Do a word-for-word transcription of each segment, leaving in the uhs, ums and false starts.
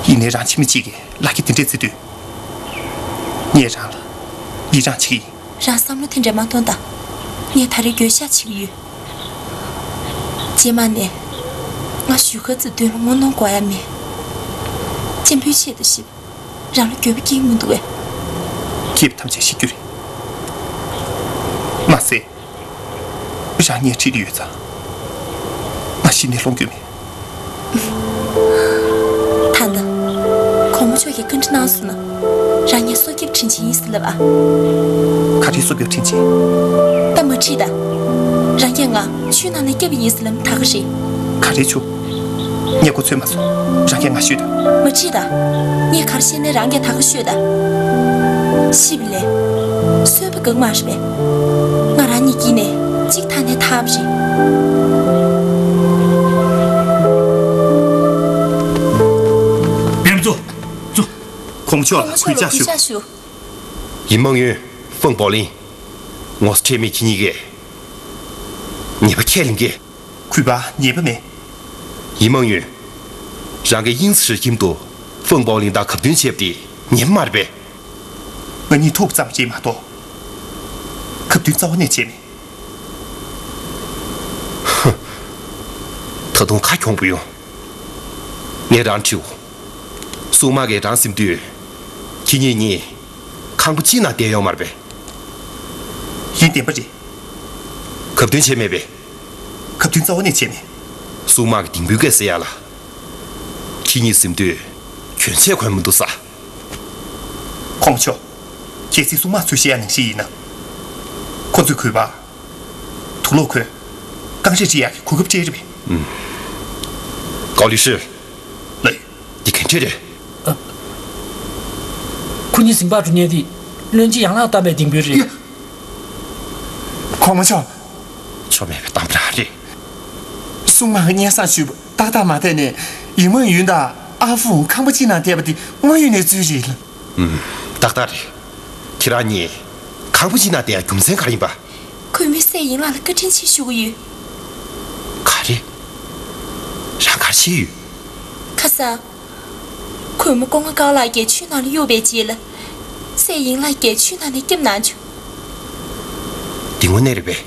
ཡིན་ནའི་རང་ཕྱི་མི་གཅིག་གིས་ལག་འཁྱེར་དེ་འདྲས་བཙལ་དུས། ངས་རང་ལ་ཡི་རང་བྱེད་ཀྱི་ཡིན། རང་བསམ་བློ་དེ་འདྲས་མ་གཏོང་དང་། ངས་ད་རེས་འགྱོད་བཤགས་བྱེད་ཀྱི་ཡོད། རྗེས་མ་ནས་ང་ཞུ་ཁ་ཙི་དོན་ལ་ངོ་གནོང་དགོས་ཡ་མེད། གཅེན་པོའི་ཆེད་དུ་ཞིབ། རང་ལ་འགྱོད་པ་སྐྱེ་གི་མི་འདུག་གས། སྐྱེས་པ་ཐམས་ཅད་ཤི་རྒྱུ་རེད། མ་ཟད། རང་ངས་ཁྲིད་དུ་ཡོད་ཙང་། ང་ཤི་ནས་ལོངས་རྒྱུ་མེད། ད་ལྟ། གོང་མ་མཆོག་གིས་བཀའ་འདྲི་གནང་སོང་ན། རང་ངས་སྲོག་སྐྱོབ་དྲིན་ཆེན་ཡིན་ཟེར་ལབ་ཨ། ག་རེ་སྲོག་སྐྱོབ་དྲིན་ཆེན། ད་མ་ཁྲིད་ད། རང་ངས་ང་ཆུའི་ནང་ནས་སྐྱོབ་པ་ཡིན་ཟེར་ལབ་ན་ད་ག་རེད། ག་རེ་ཆུ། ངས་གོ་ཚོད་མ་སོང་། རང་ངས་ང་ཤོད་ད། མ་ཁྲིད་ད། ངས་ག་རེ་བཤད་ནའི་རང་ངས་ད་ག་ཤོད་ད། ཤི་བ་ལས། གསོན་པ་གང་མ་རེད་པས། ང་རང་གཉིས་དཀྱིལ་ནས་གཅིག་ཐར་ནའི་ཐར་བ་རེད། ཡུམ་ཚོ། ཚོ། གོང་མ་མཆོག་ལ་གུས་ཕྱག་ཞུ། ཡིན་མང་ཡུན། ཧྥང་པའོ་ལིན། ངོ་ཚ་ཁྲེལ་མེད་ཁྱེད་གཉིས་ཀས་ཉེས་པ་ཁས་ལེན་གྱིས། གུས་པ་ཉེས་པ་མེད། ཡིན་མང་ཡུན། རང་གིས་དབྱིངས་སུ་ཁྱིམ་དུ་ཧྥང་པའོ་ལིན་དང་གབ་མཐུན་བྱས་པ་དེ་ཉེས་པ་མ་རེད་པས། ང་གཉིས་ཐུག་ཙམ་ཅིག་མ་གཏོགས། གབ་མཐུན་རྩ་བ་ནས་བྱས་མེད། ཧུ། ད་དུང་ཁ་གྱོང་པོ་ཡོང་། ངས་རང་དྲིའོ། སྲུང་དམག་གིས་རང་ཟིན་དུས། ཁྱེད་གཉིས་གཉིས། ཁང་པ་གཅིག་ནང་བསྡད་ཡོད་མ་རེད་པས། ཡིན་བདེན་པ་རེད། གབ་མཐུན་བྱས་མེད་པས། གབ་མཐུན་རྩ་བ་ནས་བྱས་མེད། སྲུང་དམག་གི་ལྡིང་དཔོན་གྱིས་ཟེར་ཡ་ལ། ཁྱེད་གཉིས་ཟིན་དུས་གྱོན་ཆས་གོན་མི་འདུག་ས། གོང་མ་མཆོག་གལ་སྲིད་སྲུང་དམག་ཚོས་བཤད་ཡ་ནང་བཞིན་ཡིན་ན། ཁོ་ཚོས་གུས་པ། དུག་ལོག་གོན། རྐང་རྗེས་འཁྲིད་ཡག་གི་གོ་སྐབས་སྤྲད་རེད་པས། ཀའོ་ལི་ཧྲི། ལགས། འདི་ག་འདྲ་རེད། ཨ། ཁོ་གཉིས་ཟིན་པར་འགྲོ་མཁན་དེ། བློན་ཆེན་ཡང་ལགས་བཏང་བའི་ལྡིང་དཔོན་རེད། ཡ། གོང་མ་མཆོག་ཆོ་མེད་པའི་གཏམ་རང་རེད། སྲུང་དམག་གི་སྙན་སེང་ཞུས་པ་ཏག་ཏག་མ་བསྡད་ནས། ཡིན་མང་ཡུན་དང་ཨ་ཧྥུང་ཁང་པ་གཅིག་ནང་བསྡད་པ་དེ་དངོས་ཡོད་གནས་ཚུལ་རེད་ལ། ཨུམ། ཏག་ཏག་རེད། ཁྱེད་རང་གཉིས་ཁང་པ་གཅིག་ནང་བསྡད་ཡ་རྒྱུ་མཚན་ག་རེ་ཡིན་པ། གུས་མོས་སྲས་ཡིན་ལགས་ལ་བཀའ་དྲིན་ཆེ་ཞུ་གི་ཡོད། ག་རེ། རང་ག་རེ་བྱས་ཡོད། ཁ་སང་། གུས་མོ་སྐུ་ངོ་ཀའོ་ལགས་ཀྱིས་ཆུའི་ནང་ལ་གཡུགས་པའི་རྗེས་ལ། སྲས་ཡིན་ལགས་ཀྱིས་ཆུའི་ནང་ནས་སྐྱབས་གནང་བྱུང་། འདི་དངོས་གནས་རེད་པས།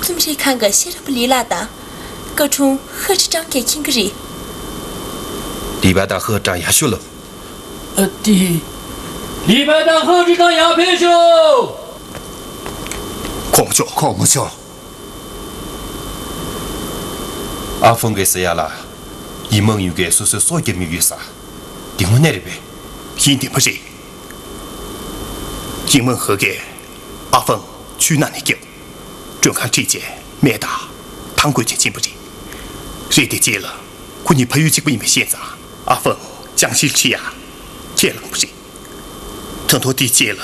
རྩོམ་སྒྲིག་ཁང་གི་ཤེས་རབ་ལི་ལགས་དང་། བཀའ་དྲུང་ཧོ་ཁྲི་ཀྲང་གིས་མཁྱེན་གྱི་རེད། ལི་པའེ་དང་ཧོ་ཀྲང་ཡར་ཤོག་ལབ། ཨ། ཏི། ལི་པའེ་དང་ཧོ་ཀྲི་ཀྲང་ཡར་ཕེབས་ཤོག། གོང་མ་མཆོག་གོང་མ་མཆོག་ཨ་ཧྥང་གིས་ཟེར་ཡ་ལ། ཡིན་མང་ཡུན་གྱིས་སོ་སོའི་སྲོག་བསྐྱབས་མྱོང་ཡོད་ས། འདི་དངོས་གནས་རེད་པས། ཡིན་བདེན་པ་རེད། ཡིན་མང་ཧོ་གིས་ཨ་ཧྥང་ཆུའི་ནང་ནས་བསྐྱབས། མགྲོན་ཁང་ཁྲིད་རྗེས་སྨན་དང་ཐང་བགོ་བྱས་ཕྱིན་པ་རེད། རེད་དེ་རྗེས་ལ་ཁོ་གཉིས་ཕ་ཡུལ་གཅིག་པ་ཡིན་པ་ཤེས་ཙང་། ཨ་ཧྥང་ཅང་ཤིར་ཁྲིད་ཡག་ཁས་བླངས་པ་རེད། ད་དུང་དེའི་རྗེས་ལ་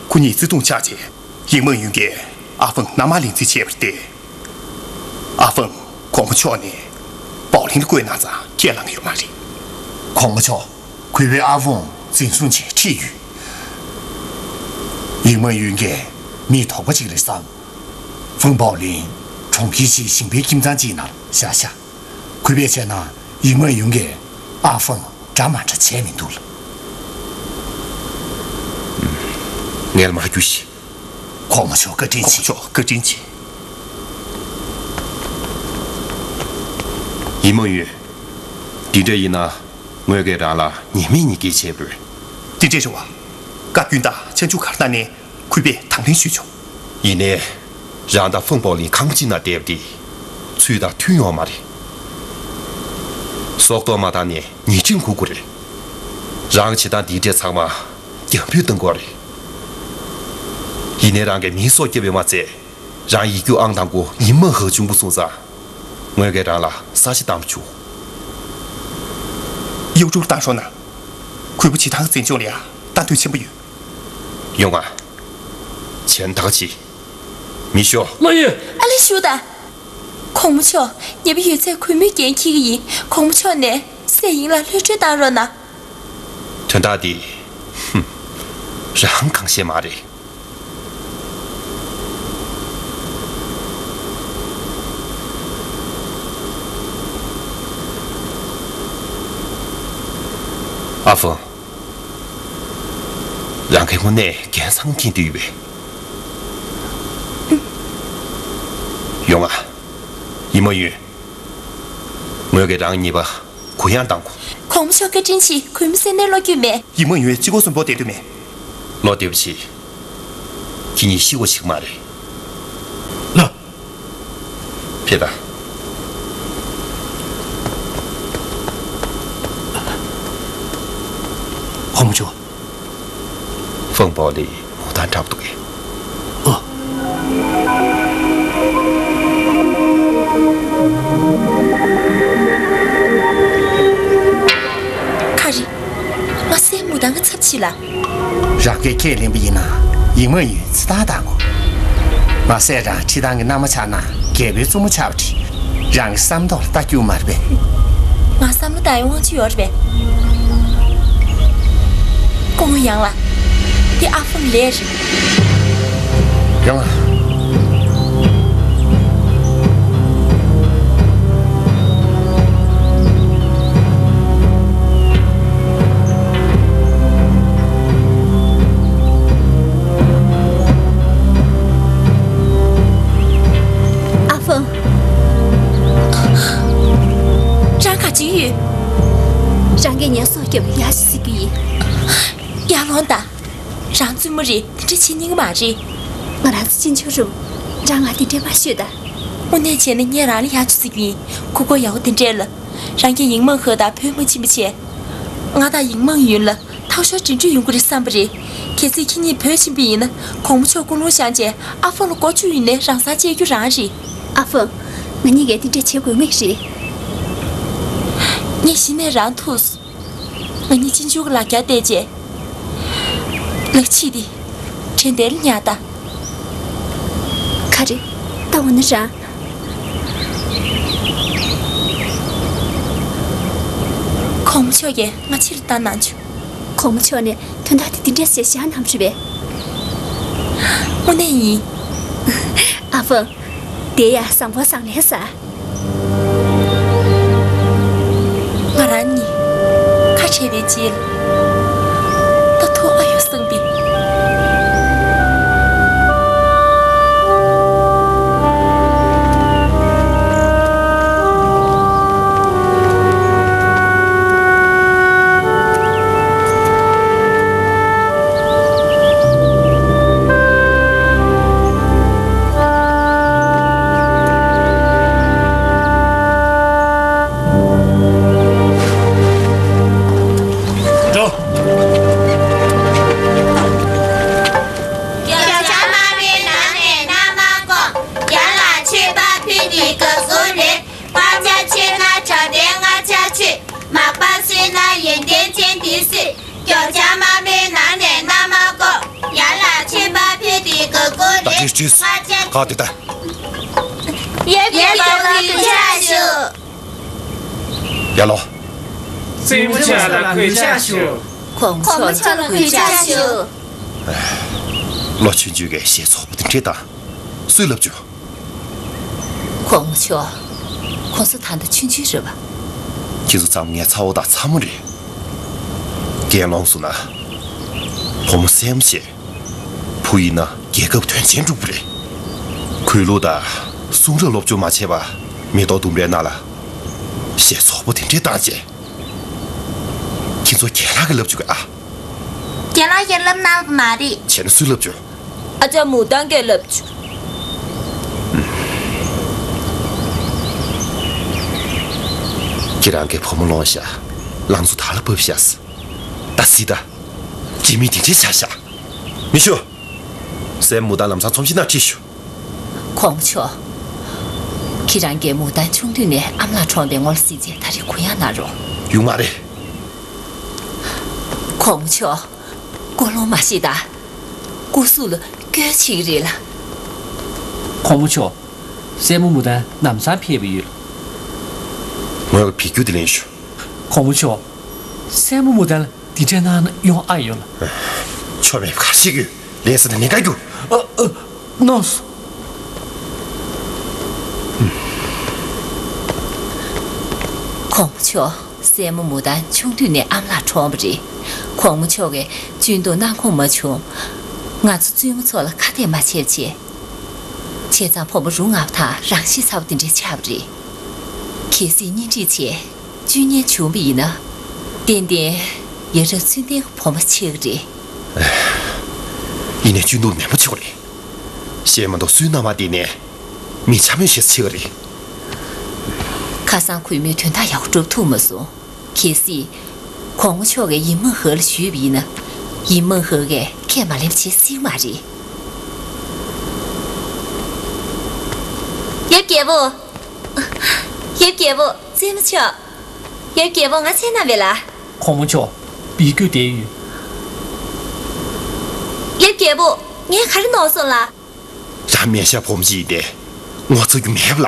ཁོ་གཉིས་བརྩེ་དུང་ཆགས་རྗེས། ཡིན་མང་ཡུན་གྱིས་ཨ་ཧྥང་མནའ་མ་ལེན་རྩིས་བྱས་པ་རེད་དེ། ཨ་ཧྥང་གོང་མ་མཆོག་ནས་པའོ་ལིན་ལ་བསྐོས་གནང་ཙང་ཁས་བླངས་ཡོད་མ་རེད། གོང་མ་མཆོག་གུས་པས་ཨ་ཧྥང་འཛིན་བཟུང་བྱས་ཁྲིད་ཡོད། ཡིན་མང་ཡུན་གྱིས་མི་དོགས་པ་ཅིག་རེད་བསམ། ཧྥང་པའོ་ལིན་གྲོང་ཁྱེར་ཆེའི་ཞིང་པའི་ཁྱིམ་ཚང་གཅིག་ནང་བཞག་ཤག་གུས་པས་བྱས་ན་ཡིན་མང་ཡུན་གྱིས་ཨ་ཧྥང་འདྲ་མ་འདྲ་བྱས་མི་འདུག་ལ། ངལ་མ་རྒྱུགས་ཤིག་གོང་མ་མཆོག་བཀའ་དྲིན་ཆེ། གོང་མ་མཆོག་བཀའ་དྲིན་ཆེ། ཡིན་མང་ཡུན། འདི་འདྲ་ཡིན་ན། ངོས་ཀྱིས་རང་ལ་ཉེས་མེད་གཉིས་ཀའི་ཆེད་དུ། དེ་འདྲས་རེད་བ། བཀའ་བཀྱོན་དང་ཆ་འཇོག་ག་རེ་གནང་ནའི་གུས་པས་དང་ལེན་ཞུས་ཆོག་ཡིན་ནའི། རང་དང་ཧྥང་པའོ་ལིན་ཁང་པ་གཅིག་ནང་བསྡད་པ་དེ། ཚུལ་དང་མཐུན་ཡོད་མ་རེད། སྲོག་ཐོག་མ་བཏང་ནས་ཉེས་ཁྲིམས་འཁུར་དགོས་རེད། རང་གི་བྱེད་སྟངས་འདི་འདྲས་ཚང་མ་རྒྱང་འབུད་གཏོང་དགོས་རེད། ཡིན་ནའི་རང་གིས་མིའི་སྲོག་བསྐྱབས་པས་མ་ཚད། རང་ཡིག་རྒྱུགས་ཨང་དང་པོ་ཡིན་མང་ཧོ་བྱུང་བ་སོང་ཙང་། ངོས་ཀྱིས་རང་ལ་ས་ཆ་བཏང་བཅུག་གཡོག་ཕྲུག་བཏང་རོགས་གནང་། གུས་པ་བྱེ་ཐང་འཛིན་སྐྱོང་ལ་ཡང་ལྟ་འདོད་ཆེན་པོ་ཡོད། ཡོང་ང་། གཞན་དག་ཅི། མི་ཤོག་ལགས་ཡོད། ཨ་ལེ་བཞུགས་དང་། གོང་མ་མཆོག་ཉེས་པ་ཡོད་ཚད་གུས་མོས་འགན་འཁྱེར་གྱི་ཡིན། གོང་མ་མཆོག་ནས་སྲས་ཡིན་ལགས་གློད་གྲོལ་བཏང་རོགས་གནང་། དོན་དག་འདི། ཧུམ། རང་གང་ཤེས་མ་རེད། ཨ་ཧྥང་། རང་གིས་དངོས་གནས་རྒན་ཚང་མཁྱེན་འདོད་ཡོད་པས། ཡོང་ང་། ཡིན་མ་ཡོད། ངོས་ཀྱིས་རང་གཉིས་པ་གུ་ཡངས་བཏང་གོ། གོང་མ་མཆོག་བཀའ་དྲིན་ཆེ། གུས་མོ་སེམས་ནས་བློ་འགྱོད་མེད། ཡིན་མ་ཡོད། ཅི་གོ་སུན་པོ་བསྡད་དུས་མེད། བློ་བདེ་པོ་བྱེད། ཁྱེད་གཉིས་ཤི་དགོས་ཤིག་མ་རེད། ལགས། ཕེབས་དང་། གོང་མ་མཆོག། ཧྥང་པའོ་ལི་མོ་ཏན་འཁྲབ་འདུག་གས། ཨོ། ག་རེ། ང་སྲས་མོ་ཏན་གྱི་ཚབ་བྱེད་ལ། རང་གིས་ཁས་ལེན་པ་ཡིན་ན། ཡིན་མ་ཡོད་ཚེ་ཐར་བཏང་གོ། ང་སྲས་རང་ཁྲི་ཐང་གི་མནའ་མ་ཆགས་ན་རྒྱལ་པོའི་བཙུན་མོ་ཆགས་པ་རེད། རང་གི་བསམ་ཐོག་ལ་ལྟ་རྒྱུ་མ་རེད་པས། ང་བསམ་བློ་བཏང་ཡ་དབང་ཆ་ཡོད་རེད་པས། སྐུ་ངོ་ཡང་ལགས། འདི་ཨ་ཧྥང་ལས་རེད། ཡང་ལགས། ཨ་ཧྥང་། རང་ག་བྱེད་ཡོད། རང་གིས་ངན་སོང་རྒྱབ་ཡ་ཞིག་ཟིག་གི་ཡིན། ཡར་ལོངས་དང་། རང་བཙུན་མོ་རེད། དེ་འདྲ་བྱེད་ཉན་གི་མ་རེད། ང་རང་ཚོ་གཅེན་གཅུང་རེད། རང་ང་དེ་འདྲ་མ་ཤོད་ད། དངོས་གནས་བྱས་ན་ངས་རང་ལ་ཡག་ཆུ་ཟིག་ཡིན། གུ་གོ་ཡག་པོ་དེ་འདྲས་ལ། རང་གིས་ཡིང་མང་ཧོ་དང་བོད་མ་ཕྱིན་པ་བྱས། ང་དང་ཡིང་མང་ཡུན་ལ་ཐག་ཤོར་འགྲིམ་འགྲུལ་ཡོང་གི་རེད་བསམ་པ་རེད། གལ་སྲིད་ཁྱེད་གཉིས་བོད་ཕྱིན་པ་ཡིན་ན། གོང་མ་མཆོག་ཀུན་སློང་བཞེངས་བྱས་ཨ་ཧྥང་ལ་མགོ་བཅུག་ཡིན་ནའི་རང་སང་བཅད་རྒྱུ་རང་རེད། ཨ་ཧྥང་། ང་གཉིས་ཀས་དེ་འདྲས་བྱེད་དགོས་ངེས་རེད། ངས་གཞི་ནས་རང་ཐུག་སོང་། ང་གཉིས་གཅེན་གཅུང་གི་ལག་ཆར་བལྟས་བྱས། ལག་ཕྱིས་ཏེ། དྲན་བདེ་ལ་ཉར་ད། ག་རེ། ད་འོ་ན་རང་། གོང་མ་མཆོག་གིས་ང་ཕྱིར་བཏང་གནང་བྱུང་། གོང་མ་མཆོག་ནས་དོན་དག་དེ་འདི་འདྲས་ཞེས་བཞག་གནང་བ་རེད་པས། དངོས་གནས་ཡིན། ཨ་ཧྥང་། དེ་ཡང་བཟང་པོ་བཟང་ལན་ཟ། ང་རང་གཉིས་ཁ་བྲལ་བའི་རྗེས་ལ། ད་ཐུག་ཨ་ཡོ་སང་པི། འགྲོ། སྐྱོ་ཆ་དམར་པོའི་ནང་ནས་མནའ་མ་བསྐོར། ཡར་ལ་མཆོད་པ་ཕུལ་ཏེ་དགའ་བསུ་རེད། སྤར་ཆ་མཆོད་ན་དྲང་བདེན་ལྔ་ཆ་མཆོད། མར་པ་གསོལ་ན་ཡོན་ཏན་ཅན་དེ་གསོལ། སྐྱོ་ཆ་དམར་པོའི་ནང་ནས་མནའ་མ་བསྐོར། ཡར་ལ་མཆོད་པ་ཕུལ་ཏེ་དགའ་བསུ་རེད། ད་ཅི་ཅི། ལྔ་ཆ་ག་དེ་ད། ཡབ་ཡབ་ལ་གུས་ཕྱག་ཞུ། ཡར་ལོངས། སྲས་མོ་མཆོག་ལ་གུས་ཕྱག་ཞུ། གོང་མ་མཆོག་ལ་གུས་ཕྱག་ཞུ། ལོ་ཆུང་ཆུང་གིས་ཞེ་ཚོགས་པོ་དེ་འདྲས་དང་། སུས་ལབ་བྱུང་། གོང་མ་མཆོག། ཁོང་ཚོ་ད་ལྟ་ཆུང་ཆུང་རེད་པ། ཁྱེད་ཚོ་ཚང་མ་ངའི་ཚ་བོ་དང་ཚ་མོ་རེད། རྒན་ལོངས་སོང་ན། བུ་མོ་སྲས་མོ་བྱེད། བུ་ཡིན་ན་རྒྱལ་ཁབ་དོན་ཆེན་སྒྲུབ་པ་རེད། གུས་ལུགས་དང་གསུང་རབ་སློབ་སྦྱོང་མ་བྱས་པར་མེ་ཏོག་ལྡུམ་རའི་ནང་ལ་ཞེ་ཚོགས་པོ་དེ་འདྲས་བཏང་བྱས། ཁྱེད་ཚོ་རྒན་ལགས་ཀྱིས་ལབ་བྱུང་གི་ཨ། རྒན་ལགས་ཀྱིས་ལབ་གནང་བ་མ་རེད། བྱས་ན་སུས་ལབ་བྱུང་། ཨ་ཅག་མུ་ཏན་གྱིས་ལབ་བྱུང་། ཁྱེད་རང་གི་བུ་མོ་ལོངས་ཤག་ལང་ཚོ་དར་ལ་བབས་ཤག་ད་སྲིད་ད། སྐྱེ་མི་དེ་འདྲས་ཆགས་ཤག་མི་ཤོག་སྲས་མོ་མུ་ཏན་ལམ་སང་ཚོམས་ཆེན་ནང་ཁྲིད་ཤོག་གོང་མ་མཆོག། ཁྱེད་རང་གིས་མུ་ཏན་ཆུང་དུས་ནས་ཨ་མ་ལགས་གྲོངས་པའི་ངོ་ལ་གཟིགས་བྱས་ད་རེས་གུ་ཡངས་གནང་རོགས། ཡོང་མ་རེད། གོང་མ་མཆོག། ཀུན་སློང་མ་བཞེས་དང་། སྐུ་གཟུགས་ལ་སྐྱོན་ཆེ་གི་རེད་ལ། གོང་མ་མཆོག། སྲས་མོ་མུ་ཏན་ལམ་སང་ཕེབས་པ་ཡོད། ངོས་ཀྱིས་བེད་སྐྱོར་དེ་ལེན་ཤོག་གོང་མ་མཆོག། སྲས་མོ་མུ་ཏན་ལ་དེ་འདྲས་གནང་ན་ཡོང་ཨ་ཡོད་ལ། ཆོ་མེད་པ་ག་རེ་བྱེད་ཀྱི་ཡོད། ལན་ཟེར་ན་ལན་ག་རྒྱུ། ཨ་ཨ། ནོས། གོང་མ་མཆོག། སྲས་མོ་མུ་ཏན་ཆུང་དུས་ནས་ཨ་མ་ལགས་གྲོངས་པ་རེད། གོང་མ་མཆོག་གིས་གཅུན་སྡོམ་གནང་ཁོམ་མ་བྱུང་། ང་ཚོ་བཙུན་མོ་ཚོ་ལ་ཁ་གཏད་མ་བྱས་པ་བྱས། བྱས་ཙང་བུ་མོ་རུ་ང་བ་དང་རང་ཤི་ཚ་བ་དེ་འདྲ་ཆགས་པ་རེད། གལ་སྲིད་གཉེན་སྒྲིག་བྱས་གཅུན་ཉེན་བྱུང་བ་ཡིན་ན། ཏན་ཏན་ཡ་རབས་ཚུལ་ལྡན་གྱི་བུ་མོ་ཆགས་ཀྱི་རེད། ཡིན་ནའི་གཅུན་སྡོམ་ནན་པོ་བྱེད་དགོས་རེད། གཞན་མ་གཏོགས་སུའི་མནའ་མ་བསྡད་ནས་མི་འཕྱ་སྨོད་བྱེད་ས་ཆགས་ཀྱི་རེད། ཁ་སང་གུས་མོས་དོན་དག་ཡག་པོ་སྒྲུབ་ཐུབ་མ་སོང་། གལ་སྲིད་གོང་མ་མཆོག་གིས་ཡིན་མིན་ཧེ་ལ་ཞུས་པ་ཡིན་ན། ཡིན་མིན་ཧེ་གིས་ཁས་མ་ལེན་བྱེད་སྲིད་མ་རེད། ཡབ་རྒྱལ་པོ། ཡབ་རྒྱལ་པོ། བཙུན་མོ་མཆོག་ཡབ་རྒྱལ་པོ། ང་མཚན་ན་བས་ལ། གོང་མ་མཆོག་བེད་སྐྱོད་བསྡད་ཡོད། ཡབ་རྒྱལ་པོ། ངས་ག་རེ་ནོར་སོང་ལ། རང་མེད་ཤག་བུ་མོ་ཅིག་ཡིན་ཏེ་ངོ་ཚ་རྒྱུ་མེད་པ་ལ།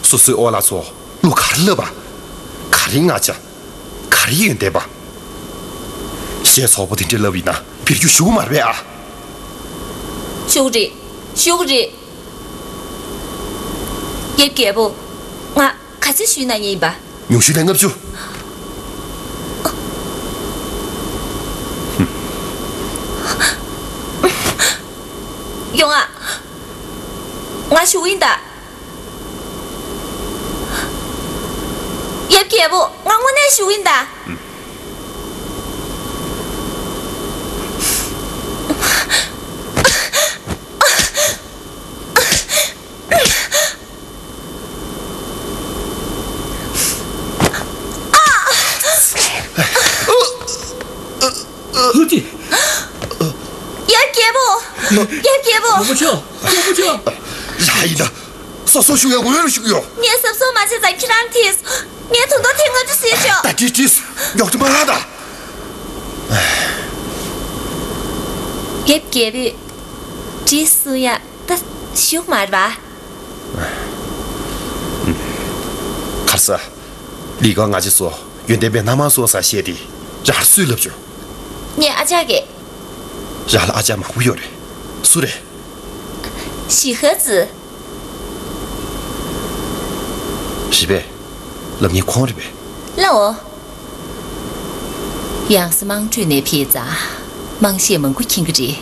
སོ་སོའི་ཨོ་ལགས་ཚོ་བློ་ག་རེ་སླེབས་པ། ག་རེ་ང་ཅག་ག་རེ་ཡོན་ཏན་པ། གཞས་ཚོགས་པ་དེ་འདྲས་ལབ་ཡིན་ན་བེད་སྐྱོད་ཞུ་གི་མ་རེད་པས་ཨ། ཞུ་གི་རེད། ཞུ་གི་རེད། ཡབ་རྒྱལ་པོ། ང་ག་ཚོད་ཞུས་གནང་ཡིན་པ། ཉུང་ཤོས་ལ་ལྔ་བཅུ། ཡོང་ཨ། ང་ཞུ་གི་ཡིན་ད། ཡབ་རྒྱལ་པོ། ང་དངོས་གནས་ཞུ་གི་ཡིན་ད། ཧུ་ཅི། ཡབ་རྒྱལ་པོ། ཡབ་རྒྱལ་པོ། གོང་མ་མཆོག་གོང་མ་མཆོག་རང་ཡིན་ད། སོ་སོ་ཞུ་ཡ་ངོས་ལ་ཞུ་གི་ཡོད། ངས་གཟབ་གཟབ་མ་བྱས་ཙང་ཁྱེད་རང་ཐེ། ངས་ད་དུང་ཐེངས་ལྔ་བཅུ་ཟེར་ཆོག་ད་ཀྲིས་ཀྲིས། ཉོག་ཏུ་མ་ལངས་ད། ཡབ་རྒྱལ་པོས་ཀྲིས་གསུང་ཡ་ད་ཞུ་མ་རེད་པ། གར་ས། ལི་ཀ་ང་ཅི་སོ་ཡོན་ཏན་པའི་མནའ་མ་སོང་ས་བཤད་དེ་རང་སུས་ལབ་བྱུང་། ངའི་ཨ་ཅག་གིས། རང་ལ་ཨ་ཅག་མང་པོ་ཡོད་རེད། སུ་རེད། ཞི་ཧེ་ཙི། རེད་པས། ལབ་མཁན་ཁོང་རེད་པས། ལའོ། ཡང་སྲིད་དམངས་ཁྲོད་ནས་ཕེབས་ཙང་དམངས་གཞས་མང་པོ་མཁྱེན་གྱི་རེད།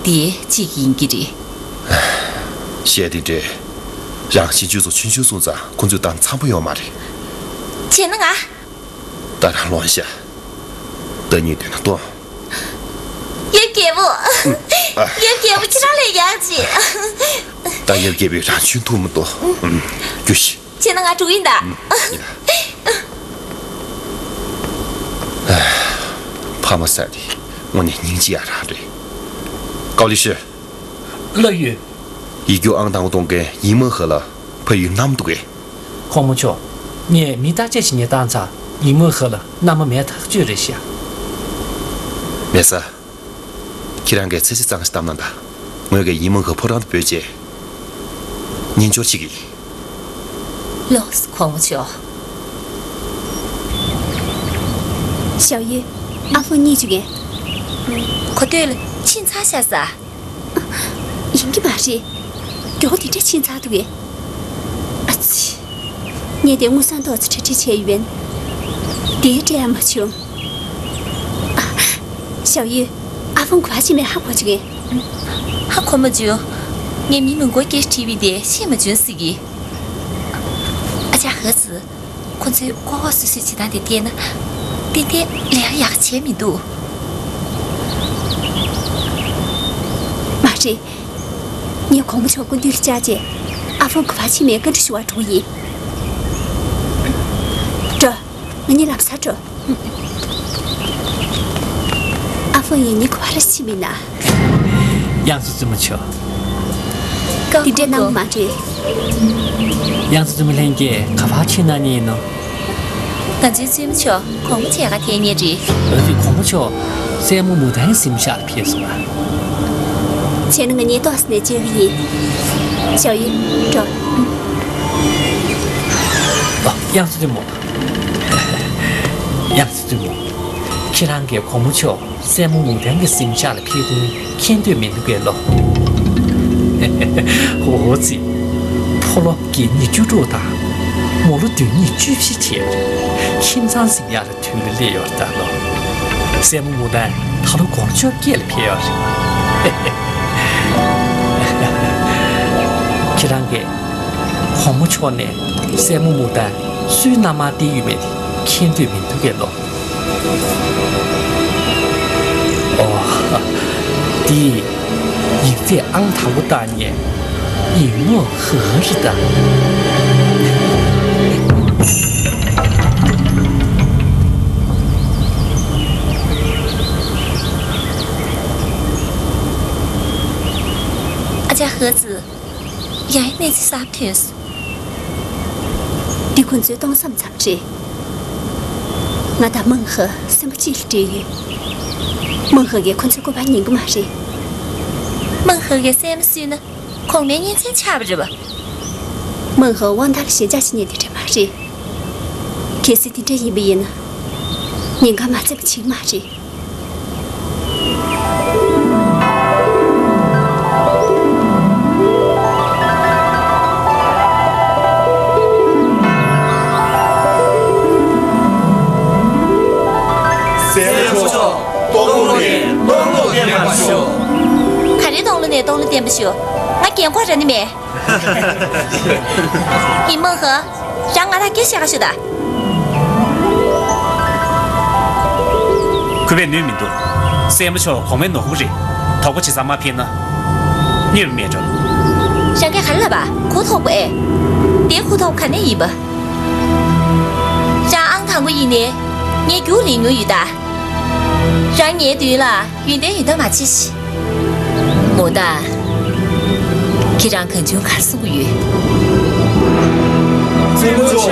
དེ་གཅིག་ཡིན་གྱི་རེད། གཞས་དེ་འདྲས་རང་གཞིས་བྱེས་ཚོ་ཆུང་ཆུང་སོང་ཙང་ཁོང་ཚོས་བཏང་འཚམ་པོ་ཡོད་མ་རེད། བྱས་ན་ང་། ད་རང་ལོངས་ཤག་ད་ཉིད་དོན་ན་གཏོང་། ཡབ་རྒྱལ་པོ། ཨ། ཡབ་རྒྱལ་པོ་ཁྱེད་རང་ལས་ཡག་ཅིག་ད་ཡབ་རྒྱལ་པོས་རང་ཆུན་ཐུབ་མི་འདུག་ཨུམ། རྒྱུགས་ཤིག་བྱས་ན་ང་འགྲོ་གི་ཡིན་ད། ཡིན། ཕ་མ་ཟེར་དེ་དངོས་གནས་སྙིང་རྗེ་ཡག་རང་རེད། ཀའོ་ལི་ཤི། ལགས་ཡོད། ཡིག་རྒྱུགས་ཨང་དང་པོ་གཏོང་མཁན་ཡིན་མིན་ཧེ་ལ་ཕ་ཡུལ་མནའ་མ་འདུག་གས། གོང་མ་མཆོག་ངས་མི་བརྟག་དཔྱད་ཞིག་ནས་བཏང་ཚར། ཡིན་མིན་ཧེ་ལ་མནའ་མ་མེད་ཐག་ཆོད་རེད་ཤག་མེད་ས། ཁྱེད་རང་གིས་ཚེ་ཚེ་གཙང་ཞིག་བཏང་ན་ད། ངོས་ཀྱིས་ཡིན་མིན་ཧེ་ཕོ་བྲང་དུ་འབོད་རྗེས། གཉེན་སྦྱོར་བྱེད་ཀྱི་ཡིན། ལོས་གོང་མ་མཆོག་ཞའོ་ཡུས། ཨ་ཧྥང་རྙེད་བྱུང་ངས། གོ་ཐོས་ལ་ཕྱིན་ཚར་ཤག་ས། ཡིན་གྱི་མ་རེད། མགྱོགས་དེ་འདྲ་ཕྱིན་ཚར་འདུག་གས། ཨ་ཙི། ངས་དེ་དངུལ་སྲང་ཏོག་ཙམ་གྲ་སྒྲིག་བྱས་ཡོད་པས། དེ་སྤྲད་ཡ་མ་བྱུང་། ཨ། ཞའོ་ཡུས། ཨ་ཧྥང་ག་པར་ཕྱིན་མེད་ཧ་གོ་བྱུང་ངས། ཧ་གོ་མ་བྱུང་། ངས་མི་མང་པོ་སྐད་དྲིས་པས་དེ་ཤེས་མ་བྱུང་ཟེར་གི། ཨ་ཅག་ཧེ་ཙི། ཁོ་ཚོས་ལྐོག་ལྐོག་སུད་སུད་བྱེད་སྟངས་དེ་བལྟས་ན། ཏན་ཏན་ལས་ཀ་ཡག་བྱས་མི་འདུག་མ་རེད། ངས་གོང་མ་མཆོག་སྐུ་མདུན་ལ་བཅར་རྗེས། ཨ་ཧྥང་ག་པར་ཕྱིན་མེད་བཀའ་འདྲི་ཞུ་བར་འགྲོ་གི་ཡིན། འགྲོ། ང་གཉིས་ལམ་སང་འགྲོ། ཨ་ཧྥང་ཡིན་ནི་ག་པར་ཕྱིན་མིན་ན། དབྱངས་སུ་བཙུན་མོ་མཆོག་འདི་འདྲས་གནང་གི་མ་རེད། དབྱངས་སུ་བཙུན་མོ་ལྷན་རྒྱས་ག་པར་ཕྱིན་གནང་ནི་ཡིན་ནོ། ང་ཚོའི་བཙུན་མོ་མཆོག་གོང་མ་མཇལ་ཁ་ཐེངས་གཉིས་རེད། འོན་ཏེ་གོང་མ་མཆོག་སྲས་མོ་མུ་ཏན་གྱི་གཟིམ་ཤག་ལ་ཕེབས་སོང་ང་། བྱས་ན་ང་གཉིས་ཏོག་ཙམ་ནས་མཇལ་གི་ཡིན། ཞའོ་ཡུས། འགྲོ། ཨ། དབྱངས་སུ་བཙུན་མོ། དབྱངས་སུ་བཙུན་མོ། ཁྱེད་རང་གིས་གོང་མ་མཆོག་སྲས་མོ་མུ་ཏན་གྱི་གཟིམ་ཤག་ལ་ཕེབས་དོན་མཁྱེན་འདོད་མི་འདུག་གས་ལོ། འོ་ཙི། ཕོ་ལོ་བརྒྱད་གཉིས་བཅུ་དྲུག་དང་། མོ་ལོ་བདུན་གཉིས་བཅུ་བཞི་བྱས་པ་རེད། ཁྱིམ་ཚང་འཛིན་ཡག་ལ་དུས་ལ་སླེབས་ཡོད་རེད་ད་ལོ། སྲས་མོ་མུ་ཏན་ད་ལོ་དགུང་ལོ་བཅོ་བརྒྱད་ལ་ཕེབས་ཡོད་རེད། ཁྱེད་རང་གིས་གོང་མ་མཆོག་ནས་སྲས་མོ་མུ་ཏན་སུའི་མནའ་མར་སྟེར་ཡོད་མེད་དེ་མཁྱེན་འདོད་མི་འདུག་གས་ལོ། ཨོ། འདི་ཡིག་ཚད་ཨང་དང་པོ་བཏགས་མཁན་ཡིན་མོ་ཧི་རེད་ད། ཨ་ཅག་ཧི་ཙི། ཡ་ཡི་གནས་ཚུལ་གསར་ཐོན་སོང་། འདི་ཁོ་ཚོའི་སྟོང་བསམ་ཙམ་རེད། ང་དང་མང་ཧི་སེམས་པ་གཅིག་ལ་འདྲེས་ཡོད། མང་ཧི་གིས་ཁོ་ཚོའི་བཀོད་པ་ཉན་གི་མ་རེད། མང་ཧི་གིས་སྲས་མོ་བསུས་ན་གོང་མའི་གཉེན་ཚན་ཆགས་པ་རེད་པ། མང་ཧི་དབང་ཐང་ལ་ཞེན་ཆགས་བྱེད་མཁན་དེ་འདྲ་མ་རེད། གལ་སྲིད་དེ་འདྲ་ཡིན་པ་ཡིན་ན། ཉེན་ཁ་མ་འཛེམས་པ་བྱེད་ཀྱི་མ་རེད། སྲས་མོ་མཆོག་སྟོང་ལོ་ནས་སྟོང་ལོ་བརྟན་པར་ཤོག། ག་རེ་སྟོང་ལོ་ནས་སྟོང་ལོ་བརྟན་པར་ཤོག། ང་རྒན་གོག་ར་ནི་མེད། ཡིན་མང་ཧི། རང་ང་ལ་སྐད་ཆ་བཤད་ག་ཤོག་ད། གུས་པས་ནུས་མི་འདུག། སྲས་མོ་མཆོག་གོང་མའི་ནོར་བུ་རེད། དོགས་པ་བྱེད་ས་མ་ཕེབས་ན། གཉེར་བ་མེད་འགྲོ། རང་གིས་ག་རེ་ལབ་པ། གུ་དོག་པ་ཨེ། དེ་གུ་དོག་ག་ནས་ཡིན་པ། རང་ཨང་དང་པོ་ཡིན་ནའི། ངས་རྒྱུགས་ལེན་མྱོང་ཡོད་ད། རང་ངའི་མདུན་ལ་ཡོན་ཏན་ཡོད་ད་མ་བྱེད་ཤིག། མོ་ཏ། ཁྱེད་རང་གང་བྱུང་གར་གསུང་གི་ཡོད། སྲས་མོ་མཆོག་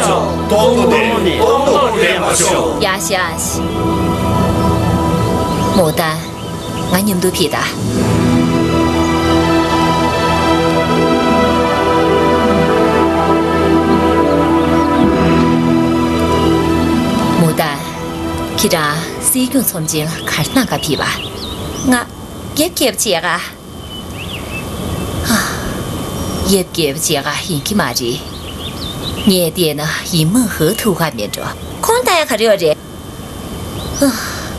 སྟོང་ལོ་ནས་སྟོང་ལོ་བརྟན་པར་ཤོག། ཡ་ཤ་ཤ། མོ་ཏ། ང་མཉམ་དུ་ཕེབས་ད། མོ་ཏ། ཁྱེད་རང་སྲིད་སྐྱོང་ཚོམས་ཆེན་ལ་ག་རེ་གནང་ག་ཕེབས་པ། ང་ཡབ་རྒྱལ་པོ་མཇལ་ག། ཡབ་རྒྱལ་པོ་མཇལ་ག་ཡིན་གྱི་མ་རེད། ངས་བལྟས་ན་ཡིན་མང་ཧི་ཐུག་ག་མེད་འགྲོ། ཁོང་ལྟ་ཡ་ག་རེ་ཡོད་རེད།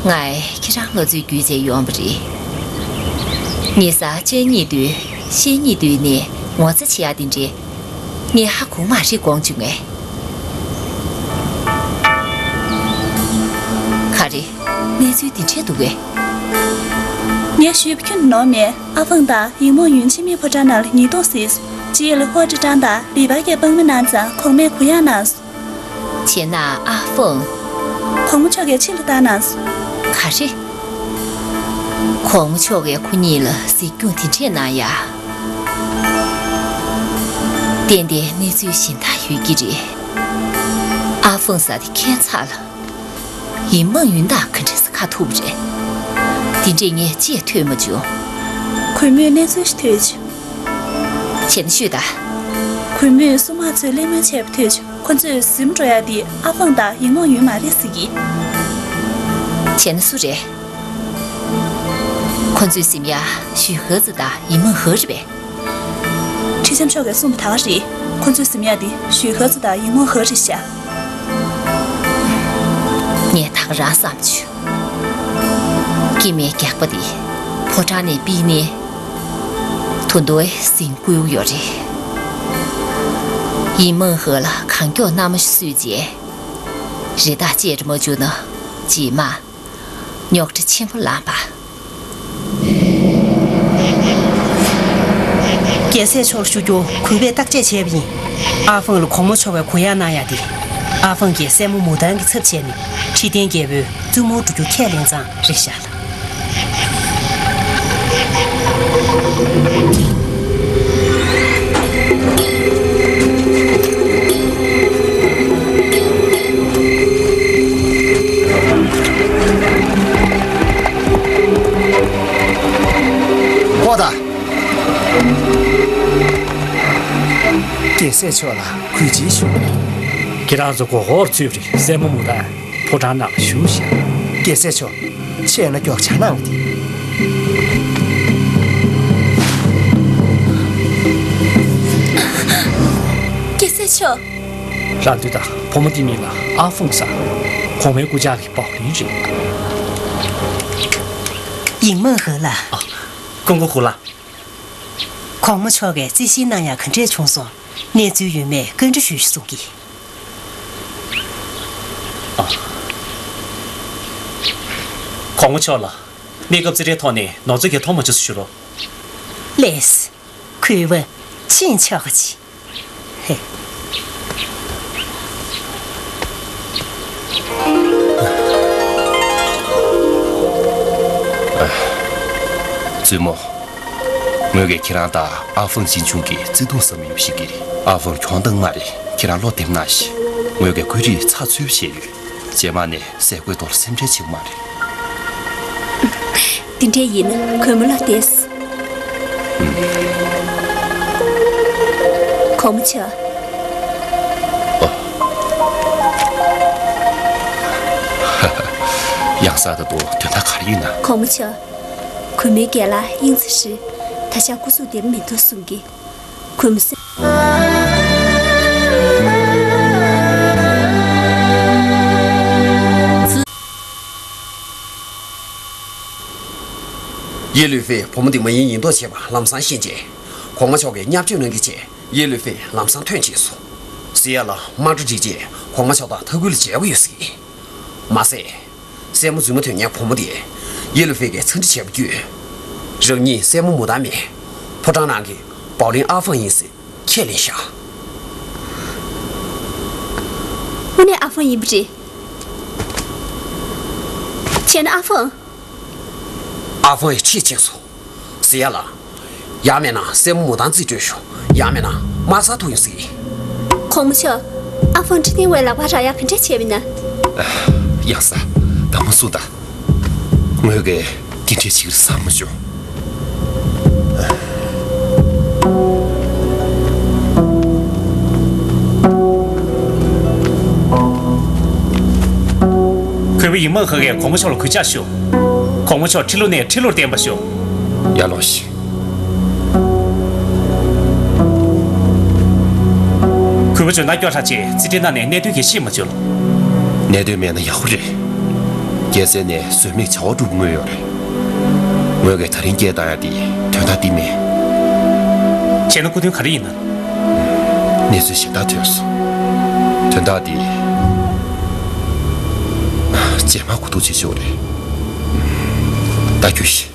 ང་ཁྱེད་རང་ལོ་ཚོད་བརྒྱུད་བྱས་ཡོང་བ་རེད། ཉེ་སར་ཅན་གཉིས་དུས་ཤེས་གཉིས་དུས་ནས་ངོ་ཚ་བྱེད་ཡ་དེ་འདྲས། ངས་ཧ་གོ་མ་རེད་དགོངས་བྱུང་ངས། ག་རེ། གནས་ཚུལ་འདི་འདྲས་འདུག་གས། ངས་ཞུས་པ་ཁྱོན་ནོར་མེད། ཨ་ཧྥང་དང་ཡིན་མོ་ཡུན་ཕྱི་མའི་ཕོ་བྲང་ནང་ལ་ཉེས་རྡུང་ཟིན་སོང་། རྗེས་ལ་ཧོ་ཀྲི་ཀྲང་དང་ལི་པ་གའི་དཔང་མི་གནང་ཙང་གོང་མས་གུ་ཡངས་གནང་སོང་། བྱས་ན་ཨ་ཧྥང་། གོང་མ་མཆོག་གིས་ཕྱི་ལ་བཏང་གནང་སོང་། ག་རེ། གོང་མ་མཆོག་གིས་ཁོ་གཉིས་ལ་གཟིགས་སྐྱོང་དེ་འདྲས་གནང་ཡ། ཏན་ཏན་གནས་ཚུལ་གཞན་དག་ཡོད་ཀྱི་རེད། ཨ་ཧྥང་ཟེར་དེ་ཁྱད་མཚར་ལ། ཡིན་མང་ཡུན་དང་ག་འདྲས་སེ་ཁ་ཐུག་པ་རེད། དེ་འདྲས་ངས་ཅིས་ཐོས་མ་བྱུང་། གུས་མོས་གནས་ཚུལ་ཞིག་ཐོས་བྱུང་། བྱས་ན་ཤོད་ད། གུས་མོས་སྲུང་དམག་ཚོས་གླེང་མོལ་བྱས་པ་ཐོས་བྱུང་། ཁོ་ཚོས་ཟིན་འགྲོ་ཡ་དེ་ཨ་ཧྥང་དང་ཡིན་མང་ཡུན་མ་རེད་ཟེར་གི། བྱས་ན་སུ་རེད། ཁོ་ཚོས་ཟིན་ཡ་ཞུས་ཧི་ཙི་དང་ཡིན་མང་ཧི་རེད་པས། ཁྲི་ལྕམ་མཆོག་གིས་གསུངས་པ་ད་ག་རེད། ཁོ་ཚོས་ཟིན་ཡ་དེ་ཞུས་ཧི་ཙི་དང་ཡིན་མང་ཧི་རེད་ཤག། ངས་ད་ག་རང་བསམ་བྱུང་། སྐྱེ་དམན་སྐྱག་པ་དེ་ཕོ་བྲང་ནས་ཕུད་ནས། ད་དུང་ཟིན་དགོས་ཡོད་རེད། ཡིན་མང་ཧི་ལ་གང་མགྱོགས་མནའ་མ་ཞིག་གསོས་རྗེས། རེ་ཐག་བཅད་མ་བཅུག་ན་རྗེས་མ་རྙོག་དྲ་ཆེན་པོ་ལངས་པ། རྒྱལ་སྲས་མཆོག་ལ་ཞུ་རྒྱུ། གུས་པས་བརྟག་དཔྱད་བྱས་པ་ཡིན། ཨ་ཧྥང་ལ་གོང་མ་མཆོག་པས་གུ་ཡངས་གནང་ཡ་དེ། ཨ་ཧྥང་གིས་སྲས་མོ་མུ་ཏན་གྱི་ཚབ་བྱས་ནས་ཁྲི་བརྟན་རྒྱལ་པོའི་བཙུན་མོར་འགྲོ་རྒྱུ་ཁས་ལེན་ཙང་རེད་ཤག་ལགས། ཀོ་ད། རྒྱལ་སྲས་མཆོག་ལ་གུས་བརྩི་ཞུ། ཁྱེད་རང་ཚོ་མགོ་སྐོར་ཚུད་པ་རེད། སྲས་མོ་མུ་ཏན་ཕོ་བྲང་ནང་ལ་བཞུགས་ཤག། རྒྱལ་སྲས་མཆོག། ཆེ་ན་མགྱོགས་ཆ་གནང་གི། རྒྱལ་སྲས་མཆོག། རང་འདོད་དང་བུ་མོ་འདི་མིང་ལ་ཨ་ཧྥང་ཟེར། གོང་མའི་སྐུ་ཕྱྭ་གི་བའོ་ལིན་རེད། ཡིན་མང་ཧོ་ལགས། ཨ། ཀུང་ཀུང་ཧུ་ལགས། གོང་མ་མཆོག་གིས་རྩིས་ཞིབ་གནང་ཡག་ག་འདྲས་བྱུང་སོང་། གནས་ཚུལ་ཡོད་མེད་བཀའ་འདྲི་ཞུས་ཤིག་གསུང་གི། ཨ། གོང་མ་མཆོག་ལ་གནས་སྐབས་རྩིས་ཁྲའི་ཐོག་ནས་ནོར་འཛོལ་གྱི་མཐོང་མ་བྱུང་ཟེར་ཞུ་རོགས། ལེགས། གུས་པ་ཕྱིན་ཆོག་གི། ཧེ། བཙུན་མོ། ངོས་ཀྱིས་ཁྱེད་རང་དང་ཨ་ཧྥང་གཅེན་གཅུང་གི་བརྩེ་དུང་ཟབ་མོ་ཡོད་པ་ཤེས་ཀྱི་རེད། ཨ་ཧྥང་གྱོང་བཏང་མ་རེད། ཁྱེད་རང་བློ་བདེ་པོ་གནང་ཞིག་ངོས་ཀྱིས་བཀོད་སྒྲིག་ཚགས་ཚུད་པོ་བྱས་ཡོད། རྗེས་མ་ནས་ཟས་གོས་ཐོག་ལ་སེམས་ཁྲལ་བྱེད་དགོས་མ་རེད། དེ་འདྲ་ཡིན་ན་གུས་མོ་བློ་བདེ་སོང་། གོང་མ་མཆོག། ཨོ། ཡང་ས་ད་དུང་དོན་དག་ག་རེ་ཡིན་ན། གོང་མ་མཆོག། གུས་མོའི་རྒན་ལགས་དབྱིངས་ཚེ་ཧྲི་ད་ཆ་སྐུ་གཟུགས་བདེ་པོ་མི་འདུག་གསུང་གི། གུས་མོ་སེམས། ཡེ་ལུའེ་ཧྥེ་བུ་མོ་འདི་མ་ཡིན་ཡིན་མདོག་བྱས་པ་ལམ་སང་ཤེས་རྗེས། གོང་མ་མཆོག་གིས་བརྙས་བཅོས་གནང་གི་བྱས། ཡེ་ལུའེ་ཧྥེ་ལམ་སང་ཐོན་ཕྱིན་སོང་། ཟེར་ཡ་ལ་དམག་གྲ་སྒྲིག་རྗེས་གོང་མ་མཆོག་དང་མཐའ་ཁུལ་ལ་མཇལ་དགོས་ཡོད་ཟེར་གི། མ་ཟད། སྲས་མོ་རྫུན་མ་ཐོན་མཁན་བུ་མོ་དེ་ཡེ་ལུའེ་ཧྥེ་གིས་ཚ་འདྲི་བྱས་པ་བརྒྱུད། རང་ཉིད་སྲས་མོ་མུ་ཏན་མེད་ཕོ་བྲང་ནང་གི་བའོ་ལིན་ཨ་ཧྥང་ཡིན་ཟེར་ཁས་ལེན་བཞག་དངོས་གནས་ཨ་ཧྥང་ཡིན་པ་རེད། བྱས་ན་ཨ་ཧྥང་། ཨ་ཧྥང་ཡིས་ཁྲིད་ཕྱིན་སོང་། ཟེར་ཡ་ལ། ཡང་མིན་ན་སྲས་མོ་མུ་ཏན་རྩིས་སྤྲོད་ཤོག་ཡང་མིན་ན་དམག་སར་ཐུག་ཡོང་ཟེར་གི། གོང་མ་མཆོག་ཨ་ཧྥང་ཁྲི་ཏིང་བའི་ལག་པར་རག་ཡ་ག་འདྲས་བྱས་པ་ཡིན་ན། ཡང་ས། ད་མ་གསུངས་དང་། ངོས་ཀྱིས་དེ་འདྲས་བྱེད་ཀྱི་རེད་བསམ་མ་བྱུང་། གུས་པ་ཡིན་མང་ཧོ་གིས་གོང་མ་མཆོག་ལ་གུས་ཕྱག་ཞུ། གོང་མ་མཆོག་ཁྲི་ལོ་ནས་ཁྲི་ལོར་བརྟན་པར་ཤོག་ཡར་ལོངས་ཤིག་གུས་པ་འཇོན་ཐང་སྐྱོ་དྲགས་བྱས་རྩིས་ཁྲའི་ནང་ནས་གནད་དོན་གྱིས་ཤེས་མ་བྱུང་ལ། གནད་དོན་མེད་ན་ཡག་པོ་རེད། རྒྱལ་སྲས་ནས་ཟོལ་མེད་བྱ་བ་སྒྲུབ་དགོས་ཡོད་རེད། ངོས་ཀྱིས་ད་རིང་སྐད་བཏང་ཡ་དེ་དོན་དག་འདི་མེད། བྱས་ན་སྐུ་དོན་ག་རེ་ཡིན་ན། གནས་ཚུལ་གཞན་དག་ཐོན་སོང་། དོན་དག་འདི། རྗེས་མ་གོ་བསྡུར་བྱེད་ཆོག་རེད། ད་རྒྱུགས་ཤིག་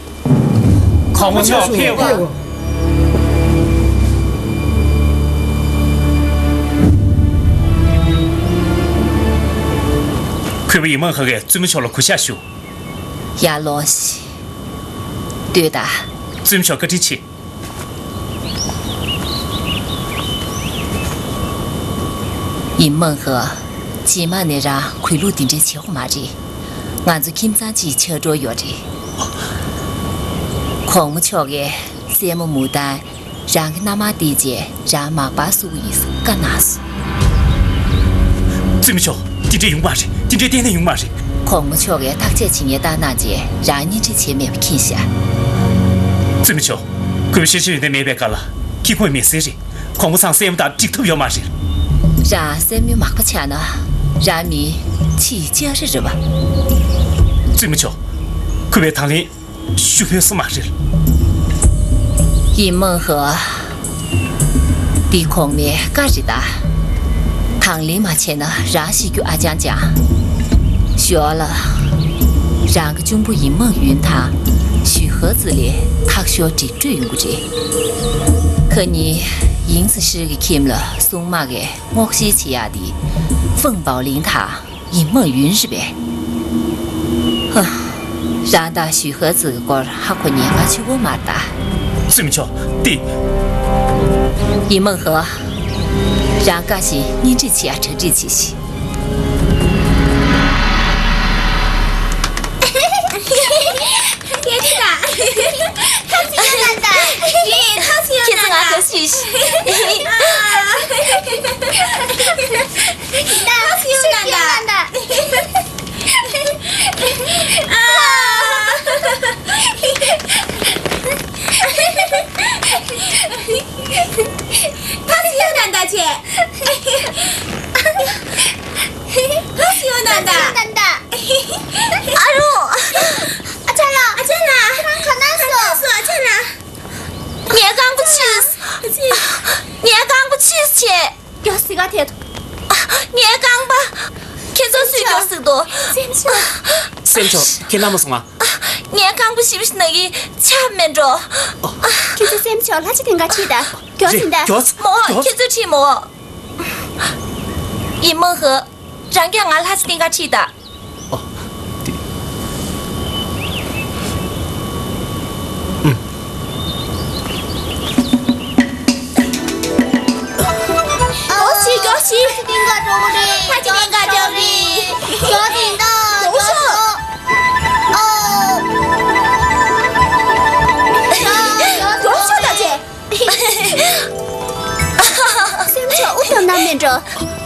གོང་མ་མཆོག་ཕེབས་པ། གུས་པ་ཡིན་མང་ཧོ་གིས་བཙུན་མོ་མཆོག་ལ་གུས་ཕྱག་ཞུ། ཡར་ལོངས་ཤིག་སྡོད་དང་། བཙུན་མོ་མཆོག་བཀའ་དྲིན་ཆེ། ཡིན་མང་ཧོ། རྗེས་མ་ནས་རང་གུས་ལུགས་འདི་འདྲའི་བྱེད་དགོས་མ་རེད། ང་ཚོ་ཁྱིམ་ཚང་གཅིག་ཆགས་འགྲོ་ཡོད་རེད། གོང་མ་མཆོག་གིས་སྲས་མོ་མུ་ཏན་རང་གི་མནའ་མར་སྟེར་རྗེས་རང་མག་པར་བསུ་གི་ཡིན་ཟེར་བཀའ་གནང་སོང་། བཙུན་མོ་མཆོག་འདི་འདྲ་ཡོང་མ་རེད། འདི་འདྲ་གཏན་ནས་ཡོང་མ་རེད། གོང་མ་མཆོག་གིས་བརྟག་དཔྱད་བྱེད་མཁན་བཏང་གནང་རྗེས་རང་གཉེན་སྒྲིག་བྱས་མེད་པ་མཁྱེན་ཤག་བཙུན་མོ་མཆོག་གུས་པ་ཤེས་བཞིན་ཡོན་ཏན་མེད་པའི་སྐབས་ལ་ཁྱི་ཁོས་མི་སེར་རེད། གོང་མ་ཚང་སྲས་མོ་དང་འགྲིག་ཐུབ་ཡོད་མ་རེད། རང་སྲས་མོའི་མག་པ་ཆགས་ན་རང་མི་ཕྱིའི་ལྕགས་རི་རེད་པ། བཙུན་མོ་མཆོག་གུས་པས་དང་ལེན་ཞུ་ཕོད་ས་མ་རེད། ཡིན་མང་ཧོ། འདི་གོང་མའི་བཀའ་རེད་ད། དང་ལེན་མ་བྱས་ན་རང་ཤི་རྒྱུ་ཨ་ཅང་ཅང་། ཞོར་ལ། རང་གི་གཅུང་པོ་ཡིན་མང་ཡུན་དང་ཞུས་ཧེ་ཙི་ལས་ཐག་ཤོར་འགྲིག་འགྲོ་ཡོང་གི་རེད། ཁ་ཉིན་ཡིང་ཙི་ཧྲི་གི་ཁྱིམ་ལ་སྲུང་དམག་གིས་སྔོག་བཤེར་བྱེད་ཡག་དེ་ཧྥང་པའོ་ལིན་དང་ཡིན་མང་ཡུན་རེད་པས། ཧ། རང་དང་ཞུས་ཧེ་ཙི་གི་སྐོར་ཧ་གོ་ཉེན་ཁ་ཆེ་བོ་མ་རེད་ད། བཙུན་མོ་མཆོག་འདི། ཡིན་མང་ཧོ། རང་དགའ་བཞིན་གཉེན་སྒྲིག་བྱེད་ཡག་གྲ་སྒྲིག་བྱེད་ཤིག་ཡ་ཁྱི་ད། ཐབས་ཤེས་ཡོད་ན་ད། ཡེ་ཐབས་ཤེས་ཡོད་ན་ད། ཁྱེད་ཚོ་ང་ཐབས་ཤེས་ཤིག་ད་ཐབས་ཤེས་ཡོད་ན་ད། ཐབས་ཤེས་ཡོད་ན་ད་ཁྱེད། སེམས་ཆོག་སེམས་ཆོག་ཁྱེད་ན་མ་སོང་ང་། ངས་རྐང་པ་ཞིབ་ཞིབ་ན་གི་ཆ་མེད་འགྲོ། ཁྱེད་ཚོ་སེམས་ཆོག་ལྷ་ཆ་དེ་འགའ་ཁྲིད་ད། མགྱོགས་ཟིན་ད། མགྱོགས་མོ་མགྱོགས་ཁྱེད་ཚོ་ཁྲིད་མོ། ཡིན་མོ་ཧི། རང་གིས་ང་ལྷ་ཆ་དེ་འགའ་ཁྲིད་ད། ཨ། དེ། ཨུམ། མགྱོགས་ཤིག་མགྱོགས་ཤིག་ཕ་ཅི་ལེན་ག་འགྲོ་གི་རེད། མགྱོགས་ཤིག་མགྱོགས་ཤོག་ཨོ། མགྱོགས་ཤོག་ད་ཅེ། སེམས་ཆོག་དབུགས་གཏོང་ན་མེད་འགྲོ།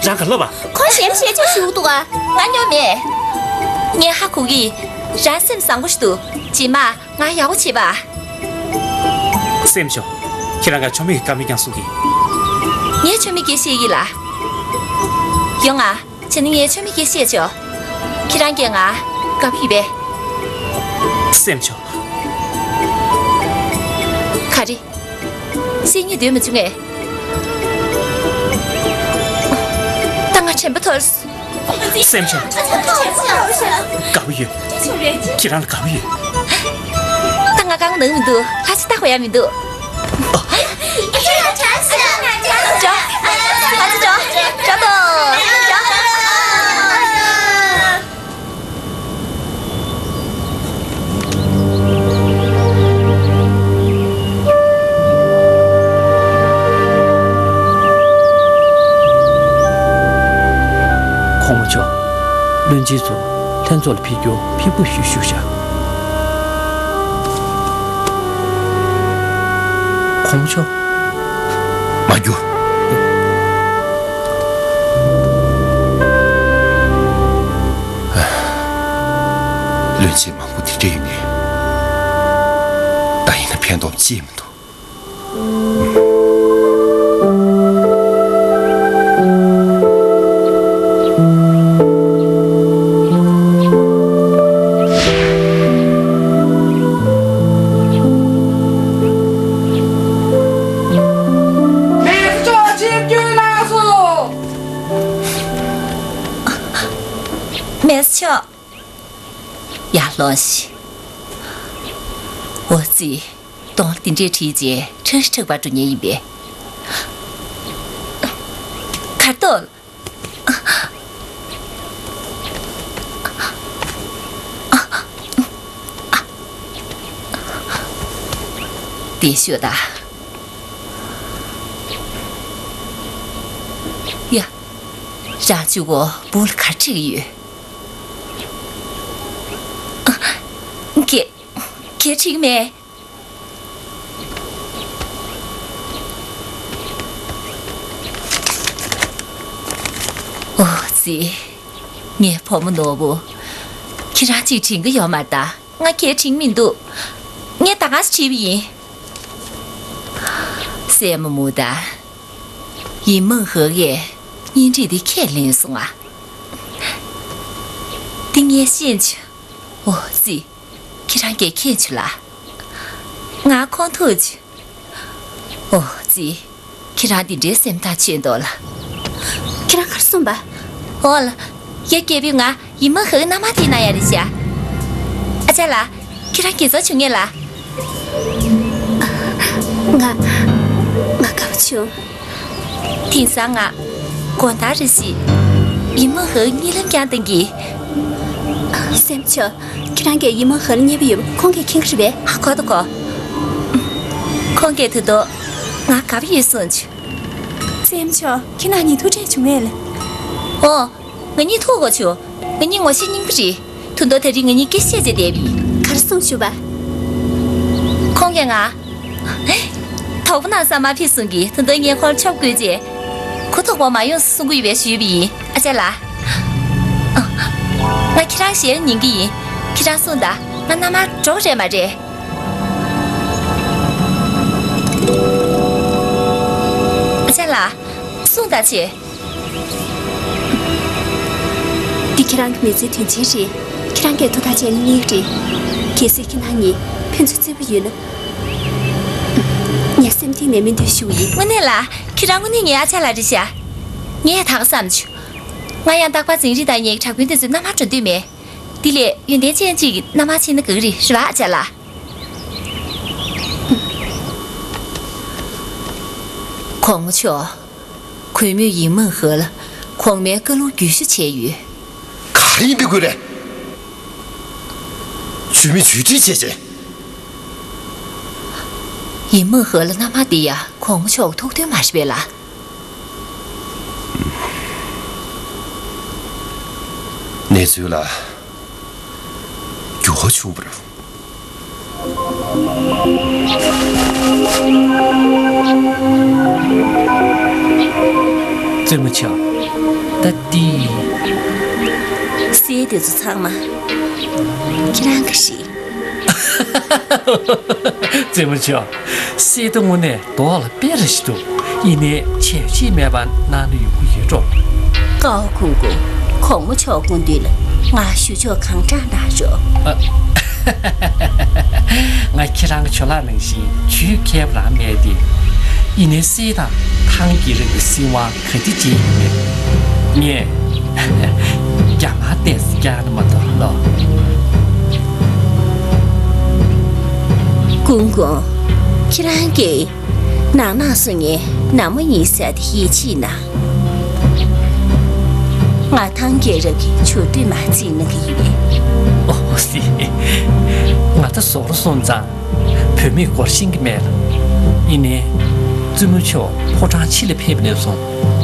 རང་ག་ལབ་པ། ཁོ་ཞེམ་ཞེ་ཅིག་ཞུགས་འདུག་ག་ང་སྨྱོ་མེད། ངས་ཧ་གོ་གི། རང་སེམས་བཟང་པོ་ཞིག་འདུག་རྗེས་མ་ང་ཡག་པོ་བྱེད་པ། སེམས་ཆོག་ཁྱེད་རང་ག་ཆོ་མེད་ཀྱི་བཀའ་མོལ་ཀྱང་གསུང་གི། ངས་ཆོ་མེད་སྐད་བཤད་ཡིན་ལ། ཡོང་ང་། བྱས་ན་ངས་ཆོ་མེད་སྐད་བཤད་ཆོག་ཁྱེད་རང་གིས་ང་དགའ་པོ་ཡོད་པས། སེམས་ཆོག་ག་རེ། བཤད་སྙིང་འདོད་མ་བྱུང་ངས། ད་ང་དྲན་པ་ཐོར། སེམས་ཆོག་དགའ་པོ་ཡོད། ཁྱེད་རང་ལ་དགའ་པོ་ཡོད། ད་ང་གང་ནང་མི་འདུག་ལྷ་ཆ་ལྟ་དགོས་ཡ་མི་འདུག་འགྲོ། ང་ཚོ་འགྲོ། འགྲོ་དང་། འགྲོ། གོང་མ་མཆོག་བློན་ཆེན་ཚོ་ལྷན་ཚོགས་ལ་ཕེབས་རྒྱུར་ཕེབས་སྒུག་ཞུས་བཞག་གོང་མ་མཆོག་མ་རྒྱུགས། བློན་ཆེན་མང་པོ་དེ་འདྲ་ཡོད་ནས། ད་ཡིན་ན་ཕན་ཐོགས་ཅི་ཡང་མི་འདུག་མེ་སི་ཆོག་ཆིབས་བསྒྱུར་གནང་སོང་། མེ་སི་ཆོག་ཡར་ལོངས་ཤིག་འོ་ཙི། གདོང་འདི་འདྲས་བྲིས་རྗེས་ཁྲག་ཤ་ཁྲག་པར་འགྲོ་ཉེན་ཡིན་པས། གར་ཏོལ། འདི་ཤོད་ད། ཡ། རང་གཅིག་པོ་སྦུག་ལ་ག་རེ་འབྲི་གི་ཡོད། ག་ག་རེ་འབྲི་གི་མེད། ཨོ་ཙི། ངའི་བུ་མོ་ནོར་བུ། ཁྱེད་རང་གཅིག་དྲན་གི་ཡོད་མ་རེད་ད། ང་ག་གེ་དྲན་མི་འདུག་ངས་ད་ག་སེ་བྲིས་པ་ཡིན། སྲས་མོ་མུ་ད། ཡིན་མང་ཧོ་ཡས་གཉེན་སྒྲིག་འདི་ཁས་ལེན་སོང་ང་། འདི་ངས་ཤེས་བྱུང་། ཨོ་ཙི། ཁྱེད་རང་གིས་མཁྱེན་བྱུང་ལ། ང་ཁོང་ཐུག་བྱུང་། ཨོ་ཙི། ཁྱེད་རང་འདི་འདྲའི་སེམས་ཐག་ཆོད་མདོག་ལ། ཁྱེད་རང་ག་རེ་གསུངས་པ། ཨོ་ལ། ཡ་སྐྱེས་བུ་ང་ཡིན་མ་ཧོའི་མནའ་མ་དེ་ན་ཡ་རེད་ཤག་ཨ་ཅག་ལགས། ཁྱེད་རང་དགྱེས་ཚོར་བྱུང་ངེས་ལ། ང་། ང་དགའ་པོ་བྱུང་། དེང་སང་ང་། དགོང་དག་རེ་ཞིག་ཡིན་མ་ཧོའི་གཉིད་ལམ་ཀྱང་བཏང་གི། སེམས་ཆོག་ཁྱེད་རང་གིས་ཡིན་མ་ཧོ་ལ་མཉེས་པོ་ཡོད་པ་ཁོང་གིས་མཁྱེན་གྱི་རེད་པས། ཧ་གོ་ད་གོ། ཁོང་གིས་ད་དུང་ང་དགའ་པོ་ཡོད་གསུངས་བྱུང་། སེམས་ཆོག་ཁྱེད་རང་གཉིས་ཐུག་འཕྲད་བྱུང་ངེས་ལ། ཨོ། ང་གཉིས་ཐུག་དགོས་བྱུང་། ང་གཉིས་ངོ་ཤེས་རྙིང་པ་རེད། ད་དུང་དེ་རིང་ང་གཉིས་སྐད་བཤད་བྱས་བསྡད་པ་ཡིན། ག་རེ་གསུངས་བྱུང་བ། ཁོང་གིས་ང་། དོགས་པ་གནང་ས་མ་ཕེབས་གསུང་གིས། ད་དུང་ངས་ཁོང་ལ་ཆོབ་བསྐོལ་རྗེས། གོ་ཐོག་པ་མ་ཡོང་གསུང་གི་ཡོད་པས་ཞུས་པ་ཡིན། ཨ་ཅག་ལགས། ང་ཁྱེད་རང་ཞལ་ཉན་གི་ཡིན། ཁྱེད་རང་གསུངས་དང་། ང་མནའ་མར་འགྲོ་གི་རེད་མ་རེད། ཨ་ཅག་ལགས། གསུངས་དང་བྱས། འདི་ཁྱེད་རང་གི་མི་ཚེའི་དོན་ཆེན་རེད། ཁྱེད་རང་གིས་ཐུགས་ཐག་བཅད་ནས་གཉིས་རེད། གལ་སྲིད་ཁྱེད་རང་གཉིས་ཕན་ཚུན་བརྩེ་པོ་ཡོད་ན། ངས་སེམས་གཏིང་ནས་སྨོན་འདུན་ཞུ་གི་ཡིན། དངོས་གནས་ལ། ཁྱེད་རང་དངོས་གནས་ངའི་ཨ་ཅག་ལགས་རེད་ཤག་ངས་ད་ག་བསམ་བྱུང་། ང་ཡང་རྟག་པར་འཛིང་རིས་དང་ངེད་ཀྱི་དྲག་དཔོན་དེ་ཚོའི་མནའ་མར་འགྲོ་འདོད་མེད། དེ་ལས་ཡོན་ཏན་ཅན་གཅིག་གི་མནའ་མར་ཕྱིན་ན་དགའ་གི་རེད། རེད་བ་ཅ་ལག་གོང་མ་མཆོག་གུས་མོས་ཡིན་མང་ཧོ་ལ་གོང་མའི་བཀའ་ལུང་བརྒྱུད་ཞུ་བྱས་ཡོད། ག་རེ་ཡིན་པའི་དགོས་རེད། ཇུས་མེད་ཇུས་འགྲིག་བྱས་བྱས། ཡིན་མང་ཧོ་ལ་མནའ་མ་དེ་ཡང་གོང་མ་མཆོག་གི་ཐུགས་འདུན་མ་རེད་པས་ལགས། གནས་ཚུལ་ལ་འགྱུར་བ་བྱུང་བ་རེད། བཙུན་མོ་མཆོག་ད་འདི། གསེར་དེ་ཚོ་ཚང་མ་ཁྱེད་རང་གི་རེད། བཙུན་མོ་མཆོག་གསེར་དེ་དངོས་གནས་མདོག་ལ་དཔེ་རེ་ཞིག་འདུག་ཡིན་ནའི་ཆད་ཅིག་མེད་པ་གནང་ན་ཡོང་གི་ཡོད་འགྲོ། ཀའོ་ཀུང་ཀུང་། གོང་མ་མཆོག་སྐུ་མདུན་ལ་ང་ཞུ་ཕྱོགས་གང་དྲག་གནང་རོགས། ཨ། ང་ཁྱེད་རང་གི་ཇོ་ལགས་ནང་བཞིན་ཇུས་མཁས་པ་རང་མེད་དེ། ཡིན་ནའི་གསེར་དང་ཐང་རྒྱལ་རབས་ཀྱི་སྲིད་དབང་ག་དེ་བྱེད་ཡིན་མེད། ངས་རྒྱ་མར་ཏོག་ཙམ་བསྐྱར་ན་མ་གཏོགས་ལོ། ཀུང་ཀུང་། ཁྱེད་རང་གིས་ནང་ནང་སུ་ངའི་ནང་མ་ཡིན་ཟེར་དེ་ཡིད་ཆེས་ན། ང་ཐང་རྒྱལ་རབས་ཀྱི་ཆོ་འཕྲུལ་མ་རྩིས་གནང་གི་ཡོད། ཨོ་སི། ང་ད་ཟོག་རོ་སོང་ཙང་བུད་མེད་སྐོར་ཤེས་ཀྱི་མེད་ལ། ཡིན་ནའི་བཙུན་མོ་མཆོག་ཕོ་བྲང་ཕྱི་ལ་ཕེབས་ནས་བཟུང་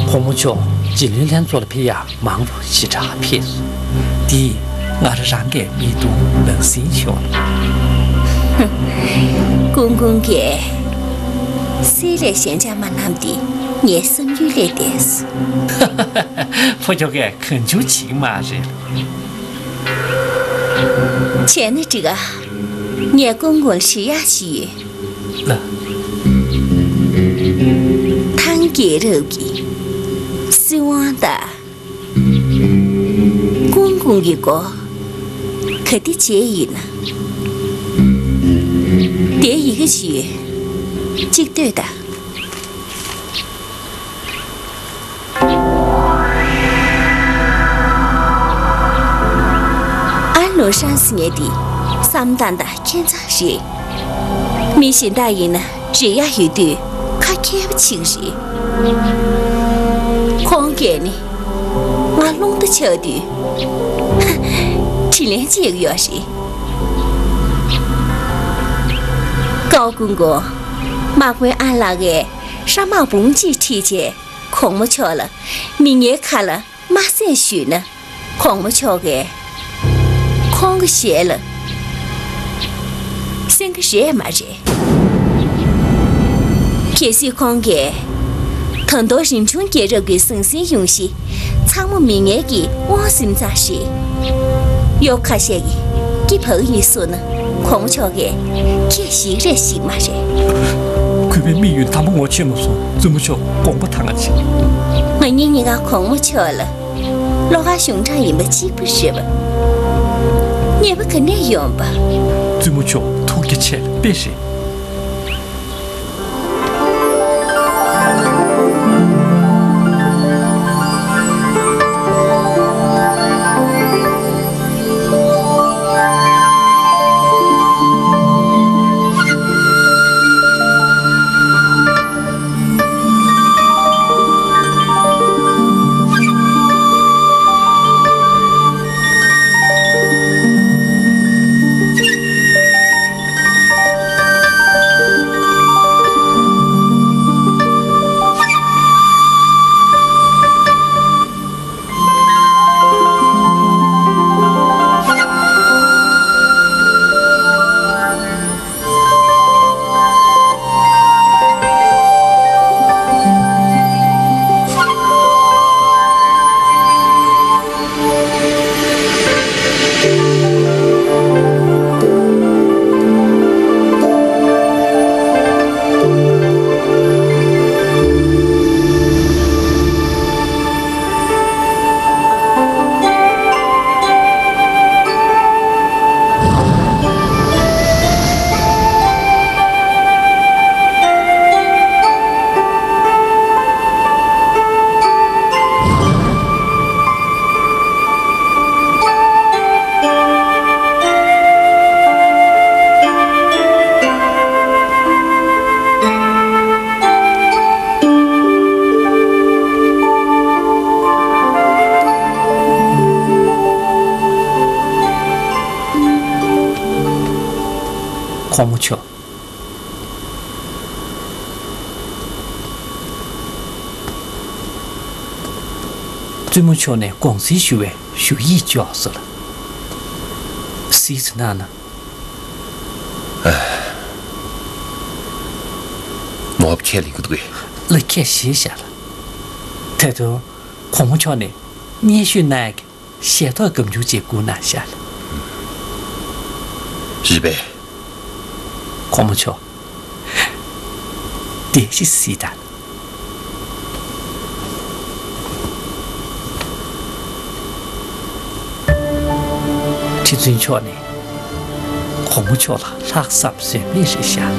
གོང་མ་མཆོག་རྗེ་བློན་ལྷན་ཚོགས་ལ་ཕེབས་ཡག་མང་བ་ཞེ་དྲག་ཕེབས་སོང་། འདིས་ང་རང་རང་གི་མིག་ཏུ་ལམ་སེང་ཤོར་ལ། ཀུང་ཀུང་གིས་གསེར་ལས་ཞེན་ཆགས་མ་གནང་དེ་ངའི་བསམ་ཡུལ་ལས་འདས་སོང་། ཕོ་ཁྱོ་གས་གང་བྱུང་བྱེད་ཀྱི་མ་རེད། བྱས་ན་འགྲིག་ག་ངས་ཀུང་ཀུང་ལ་ཞུ་ཡག་ཅིག་ཡོད། ལ། ཐང་རྒྱལ་རབས་ཀྱི་སྲིད་དབང་དང་། ཀུང་ཀུང་གི་མགོ་ག་དེ་བྱས་ཡིན་ན། དེའི་ཡི་གེ་ཞིག་ཡོད། གཅིག་ལྟོས་དང་། ཨན་ལུའུ་ཧྲན་ཟེར་མཁན་དེ་བསམ་སྟངས་དང་ཁྱད་མཚར་རེད། མི་གཞན་དག་ཡིན་ན་རེ་ཡ་ཡོད་དུས་ཁ་མཁས་པོ་ཅིག་རེད། ཁོང་གིས་ནི་ང་རླུང་རྟ་ཆག་དུས་དྲིན་ལན་འཇལ་གི་ཡོད་རེད། ཀའོ་ཀུང་ཀུང་། དམག་དཔོན་ཨན་ལགས་ཀྱིས་ཧྲ་དམག་དཔུང་གཅིག་ཁྲིད་བྱས་གོང་མ་མཆོག་ལ་མི་ངན་ཁ་ལ་མ་གསན་ཞུས་ན། གོང་མ་མཆོག་གིས་ཁོང་གི་ཞལ་ལ་གསན་གི་རེད་མ་རེད། གལ་སྲིད་ཁོང་གིས་ད་དུང་རིམ་བྱུང་རྒྱལ་རབས་ཀྱི་ཟང་ཟིང་ཡོང་གཞི་ཚང་མ་མི་ངན་གྱི་དབང་ཟིན་ཙང་རེད། ཡོ་ཁ་ཤས་ཀྱིས་སྐྱི་བག་ཡིས་སོང་ན་གོང་མ་མཆོག་གིས་ཁྱེད་ཞིག་རེད་ཞིག་མ་རེད། གུས་པའི་དམིགས་ཡུལ་དམ་པ་ངོ་ཤེས་མ་སོང་། བཙུན་མོ་མཆོག་དགོངས་པ་དྭངས་ཆེ། ང་གཉིས་གཉིས་ཀ་གོང་མ་མཆོག་ལ་བློ་དཀར་གཞུང་དྲང་ཡིན་པ་གཅིག་པུ་རེད་པ། ཉེས་པ་ག་ནས་ཡོང་པ། བཙུན་མོ་མཆོག་ཐུགས་རྒྱ་ཆེ་དཔེ་རེད། གོང་མ་མཆོག། བཙུན་མོ་མཆོག་ནས་དགོངས་སེལ་ཞུ་བའི་ཞུ་ཡིག་འབྱོར་སོང་ལགས། གཟིགས་གནང་ན། ནོར་བུ་ཁས་ལེན་གྱི་འདུག་གས། ལགས། ཁས་བཞེས་བཞག་ལགས། ད་དུང་གོང་མ་མཆོག་ནས་སྙན་ཞུ་གནང་ཡག་གི་ཞལ་ཏོག་སྒམ་ཆུང་ཅིག་བསྐུར་གནང་བཞག་ལགས། རེད་པས། གོང་མ་མཆོག། དེ་ཞིག་གཟིགས་དང་། ཁྲི་བཙུན་མཆོག་ནས་གོང་མ་མཆོག་ལ་ལྷག་བསམ་ཟོལ་མེད་རེད་བཞག།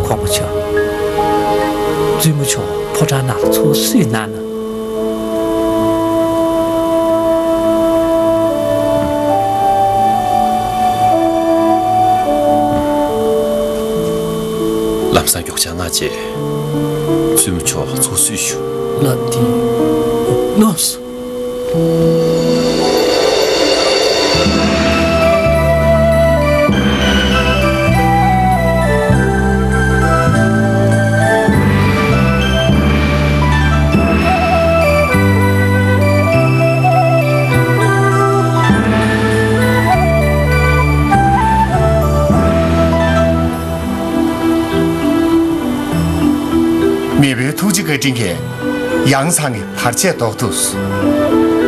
གོང་མ་མཆོག། བཙུན་མོ་མཆོག་ཕོ་བྲང་ནང་ལ་ཚུར་བསུ་གནང་ན། ལམ་སང་མགྱོགས་བྱ་ང་བཅས་བཙུན་མོ་མཆོག་ཚུར་བསུ་ཞུ། ལགས་འདི། ནོས། མེས་པོའི་ཐུགས་རྗེ་བཀའ་དྲིན་གྱིས། ཡང་ཚང་གི་བར་ཆད་ཟློག་ཐུབ།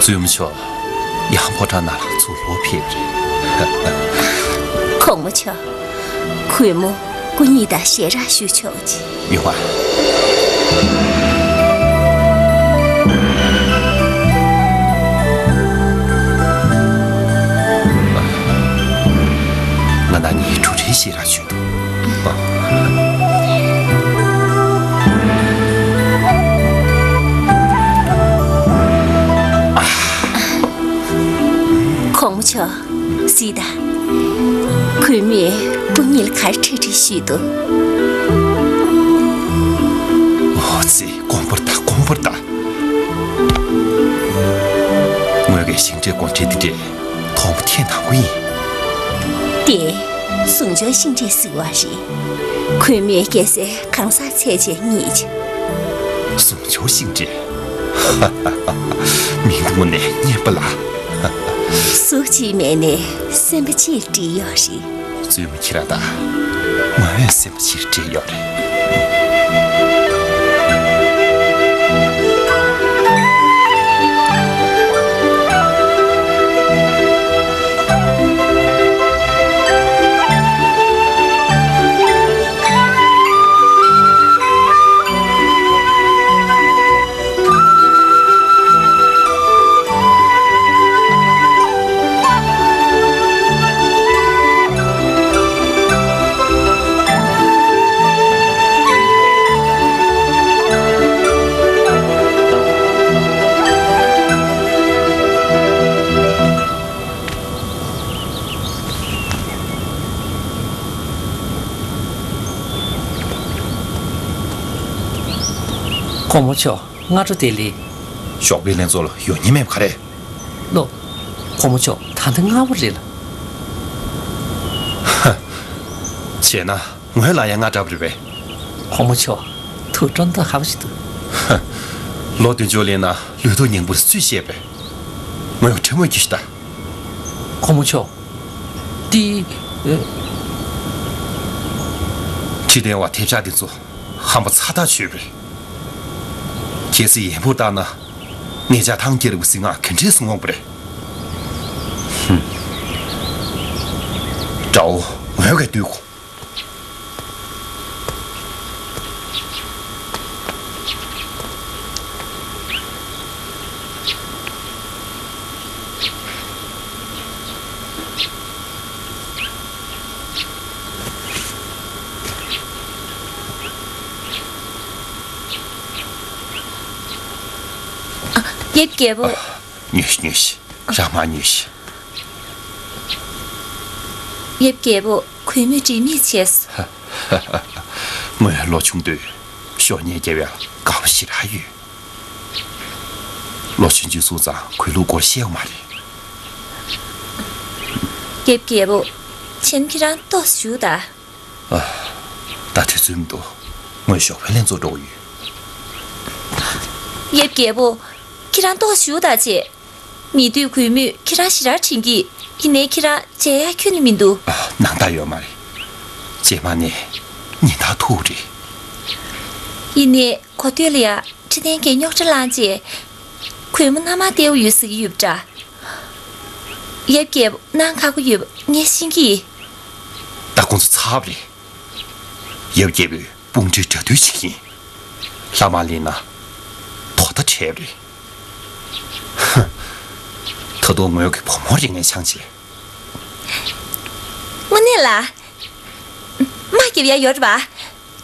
བཙུན་མོ་མཆོག་ཡང་ཕོ་བྲང་ནང་ལ་ཚུར་ལོག་ཕེབས་རེད། གོང་མ་མཆོག། གུས་མོ་སྐུ་ཉིད་དང་ཞལ་རག་ཞུ་ཆོག་ཅིག། ཡོང་བ། ང་རང་གཉིས་གྲོགས་རེ་ཞིག་རག་ཞུས་འདུག། གོང་མ་མཆོག། གཟིགས་དང་། གུས་མོས་སྐུ་ཉིད་ལ་ག་རེ་གྲ་སྒྲིག་ཞུས་འདུག། ཨོ་ཙི། དགོངས་པར་ལྟ། དགོངས་པར་ལྟ། ངོས་ཀྱི་ཤིང་འབྲས་དགོང་ཁྲིད་འདི་འདྲས་ཐོག་མ་ཐེངས་དང་པོ་ཡིན། དེ་ཟུང་འཇུག་ཤིང་འབྲས་ཟེར་བ་རེད། གུས་མོས་རྒྱལ་སྲས་གང་ཟག་འཚོལ་བྱེད་གཉིས། ཟུང་འཇུག་ཤིང་འབྲས། མིང་དུ་དངོས་གནས་སྙན་པ་ལ། གཟུགས་གཅིག་མེད་ནས་སེམས་པ་གཅིག་འདྲེས་ཡོད་རེད། བཙུན་མོ་ཁྱེད་རང་དང་ངོས་སེམས་པ་གཅིག་འདྲེས་ཡོད་རེད། གོང་མ་མཆོག། སྔ་དྲོ་བདེ་ལེགས། ཞོགས་པའི་ལྷན་ཚོགས་ལ་ཡོང་མཁན་མེད་པ་ག་རེ། ལགས། གོང་མ་མཆོག། ད་ལྟ་སྔ་པོ་རེད་ལགས། ཧ། བྱས་ན་ངོས་ལ་ཡང་སྔ་དྲགས་པ་རེད་པས། གོང་མ་མཆོག། ཐུགས་སྤྲོ་མདོག་ཁ་པོ་ཞིག་འདུག། ཧ། ལོ་བདུན་ཅུ་ལོན་ན་ལུས་སྟོབས་ཉམས་པོ་རེད་སུས་བཤད་པས། ངོས་ཡང་ཁྲེལ་མོ་གྱིས་ཤིག་ད། གོང་མ་མཆོག། འདི། ཨེ། ཁྲི་སྟེང་བ་ཐེབས་ཆག་འདི་ཚོ་ཧམ་པ་ཚ་ཐག་ཆོད་པ་རེད། གལ་སྲིད་ཡན་པོར་བཏང་ན་ངེད་ཅག་ཐང་རྒྱལ་རབས་ཀྱི་གཟི་རྔམ་ག་འདྲས་སུ་ངོམ་པ་རེད། ཧུམ། དགྲ་བོ་ངོས་ཀྱིས་བཏུལ་དགོས། ཡབ་རྒྱལ་པོ། ཉོས་ཤིག་ཉོས་ཤིག་རང་མ་ཉོས་ཤིག་ཡབ་རྒྱལ་པོ། གུས་མོས་སྒྲིག་མེད་བྱས་སོ། ངོས་ལོ་ཆུང་དུས་ཤོ་ཉལ་རྒྱབ་ཡ་དགའ་པོ་ཞེ་དྲག་ཡོད། ལོ་ཆུང་ཆུང་སོང་ཙང་གུས་ལུགས་སྐོར་ཤེས་ཡོད་མ་རེད། ཡབ་རྒྱལ་པོ། ཁྱེད་ཁྱེད་རང་ཏོག་བཞུགས་དང་། ཨ། ད་དུས་ཚོད་མི་འདུག་ངོས་ཞོགས་པའི་ལྷན་ཚོགས་འགྲོ་གི་ཡོད། ཡབ་རྒྱལ་པོ། ཁྱེད་རང་ཏོག་བཞུགས་དང་བྱས། ཉེ་དུས་གུས་མོས་ཁྱེད་རང་ཞེ་དྲག་དྲན་གྱི། ཡིན་ནའི་ཁྱེད་རང་མཇལ་ཡ་ཁྱོན་ནས་མི་འདུག་ཨ། ནང་ལྟར་ཡོད་མ་རེད། རྗེས་མ་ནས་ཉིན་ལྟར་ཐུག་རེད། ཡིན་ནའི་གོ་ཐོས་ལ་ཡ་ཁྲི་སྟེང་གིས་རྙོག་དྲ་བསླངས་རྗེས། གུས་མོ་མནའ་མ་སྟེར་དགོས་ཡོད་ཟེར་གྱི་ཡོད་པ་འདྲ། ཡབ་རྒྱལ་པོ་གནང་ཁག་པོ་ཡོད་པ་ངས་ཤེས་ཀྱི། ད་ཁོང་ཚོ་ཚར་བ་རེད། ཡབ་རྒྱལ་པོའི་དཔུང་སྒྲིག་གྲ་སྡུར་བྱེད་ཀྱིན། ལྷ་མ་ལེན་ན་དོ་ད་བྲལ་བ་རེད། ཧ། ད་དུང་ངོས་ཀྱི་བུ་མོ་རེ་ངས་ཆང་བྱེད། དངོས་གནས་ལ། དམག་རྒྱབ་ཡ་ཡོད་རེད་པ།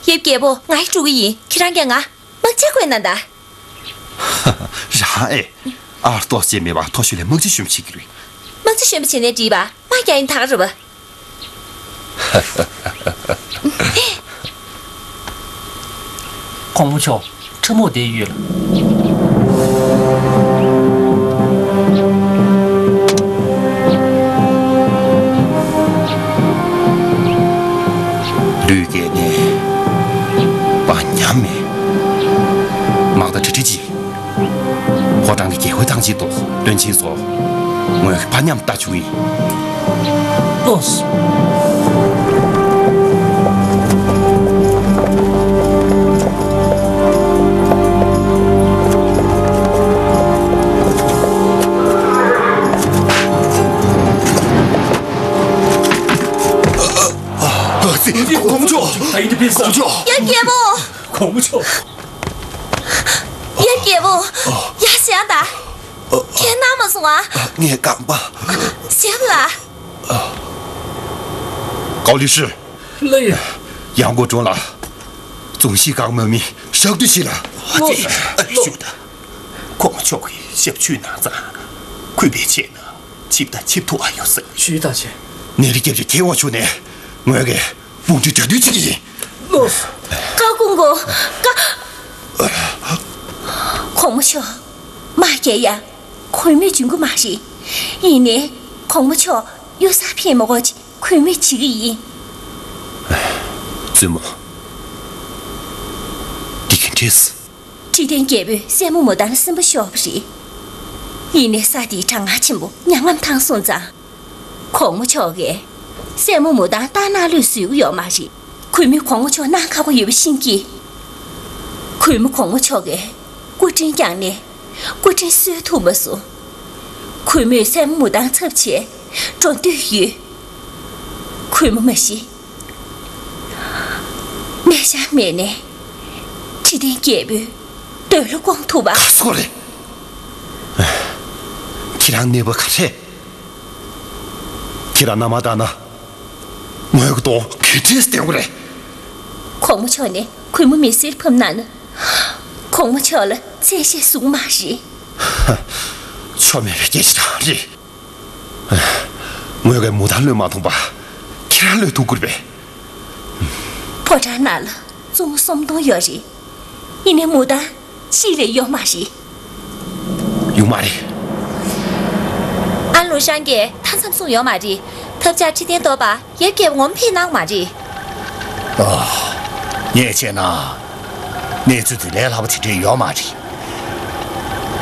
ཡབ་རྒྱལ་པོ། ང་ཡིས་སྒྲུབ་ཀྱི་ཡིན། ཁྱེད་རང་གིས་ང་དམག་ཆས་བཀོལ་གནང་དང་། རང་ཨེ། ཨར་ཏོག་ཅེས་མེད་པ་མཐོ་ཤོས་ལས་དམག་སྤྱི་གཞོན་པ་བྱེད་ཀྱི་རེད། དམག་སྤྱི་གཞོན་པ་བྱས་ནས་འགྲིག་པ། དམག་རྒྱག་ཡིན་ད་ག་རེད་པ། གོང་མ་མཆོག་ཁྲབ་རྨོག་དེ་ཡོད་ལ། ལུས་རྒྱས་ནས་དཔའ་ཉམས་མེད། དམག་སྡེ་གྲ་སྒྲིག་གྱིས། ཕོ་བྲང་གི་རྒྱལ་པོའི་ཐང་ཆེན་དུ་བློན་ཆེན་ཚོ་ངོས་ཀྱི་དཔའ་ཉམས་ལྟ་བཅུག་ཡིན། ལགས་སོ། ཨ་ཙི། གོང་མ་མཆོག་ད་ཡིན་དུ་ཕེབས་སོང་། གོང་མ་མཆོག་ཡབ་རྒྱལ་པོ། གོང་མ་མཆོག་ཡབ་རྒྱལ་པོ། ཡར་བཞེངས་དང་། ཁྱེད་ན་མ་སོང་ཨ། ངས་རྐང་པ། ཞབས་ལ། ཀའོ་ལི་ཧྲི། ལགས་ཡོད། ཡང་སྒོ་གྲོང་ལ། ཙུང་ཤི་ཀང་མ་མི་ཧྲག་བསྡུ་བྱེད་ལ། ཨ་ཙི། ཨ། བཞུགས་དང་། གོང་མ་མཆོག་གིས་ཞབས་ཞུ་གནང་ཙང་། གུས་པས་བྱས་ན་ཆིབས་རྟ་ཆིབས་ཐོག་ཨ་ཡོད་ཟེར། ཞུས་དང་བྱས། ནེ་རི་རྒྱབ་ཀྱི་ཐེ་བ་ཆུ་ནས་ངོས་ཀྱིས་དཔུང་སྒྲིག་གྲ་སྒྲིག་བྱེད་ཀྱི་ཡིན། ལགས་སོ། ཀའོ་ཀུང་གོ། ཀ། གོང་མ་མཆོག་དམག་རྒྱག་ཡ་གུས་མོས་འཇོན་གི་མ་རེད། ཡིན་ནའི་གོང་མ་མཆོག་གཡུལ་སར་ཕེབས་མ་དགོས་ཅིག་གུས་མོས་བྱེད་ཀྱི་ཡིན། བཙུན་མོ། འདི་ག་འདྲས། ཁྲི་སྟེང་རྒྱལ་པོས་སྲས་མོ་མུ་ཏན་ལ་སེམས་པ་ཤོར་བ་རེད། ཡིན་ནའི་ས་དེའི་གྲང་ངར་ཆེན་པོ་མྱ་ངམ་ཐང་སོང་ཙང་། གོང་མ་མཆོག་གིས་སྲས་མོ་མུ་ཏན་ལྟར་གནང་བློས་བཟོད་ཀྱི་ཡོད་མ་རེད། གུས་མོས་གོང་མ་མཆོག་གནང་ཁག་པོ་ཡོད་པ་ཤེས་ཀྱི། གུས་མོ་གོང་མ་མཆོག་གི་སྐུ་དྲིན་བསྐྱངས་ནས་སྐུ་དྲིན་གསོ་ཐུབ་མ་སོང་། གུས་མོས་སྲས་མོ་མུ་ཏན་ཚབ་བྱས་འགྲོ་འདོད་ཡོད། གུས་མོ་མ་གཞི། མེ་ཤ་མེད་ནས་ཁྲི་སྟེང་རྒྱལ་པོའི་འདོད་བློ་སྐོང་ཐུབ་པ། ཁ་སོ་རེད། ཁྱེད་རང་ནུས་པ་ག་རེ། ཁྱེད་རང་མནའ་མ་བཏང་ན་ངོས་ཀྱི་གདོང་ག་འདྲས་བསྟན་དགོས་རེད། གོང་མ་མཆོག་ནས་གུས་མོ་མི་སེར་ཕམ་གནང་ན། གོང་མ་མཆོག་ལ་མཚན་ཤས་ཟུག་མ་རེད། ཆོ་མེད་པའི་སྐད་ཆ་རང་རེད། ངོས་ཀྱིས་མུ་ཏན་བློས་མ་ཐོངས་པ་ཁྱེད་རང་བློས་ཐོངས་དགོས་རེད་པས། ཕོ་བྲང་ནང་ལ་བཙུན་མོ་སུམ་སྟོང་ཡོད་རེད། ཡིན་ནའི་མུ་ཏན་གཅིག་ལས་ཡོད་མ་རེད། ཡོད་མ་རེད། ཨན་ལུ་ཧྲན་གྱིས་མཐའ་མཚམས་སྲུང་ཡོད་མ་རེད། ཐབས་ཆག་ཁྲི་སྟེང་གཏོར་པ་ཡབ་རྒྱལ་པོ་ངོམ་ཕེབས་གནང་མ་རེད། ཨ། ངས་བྱས་ན། གནས་ཚུལ་དེ་ལས་སླ་པོ་དེ་འདྲས་ཡོད་མ་རེད།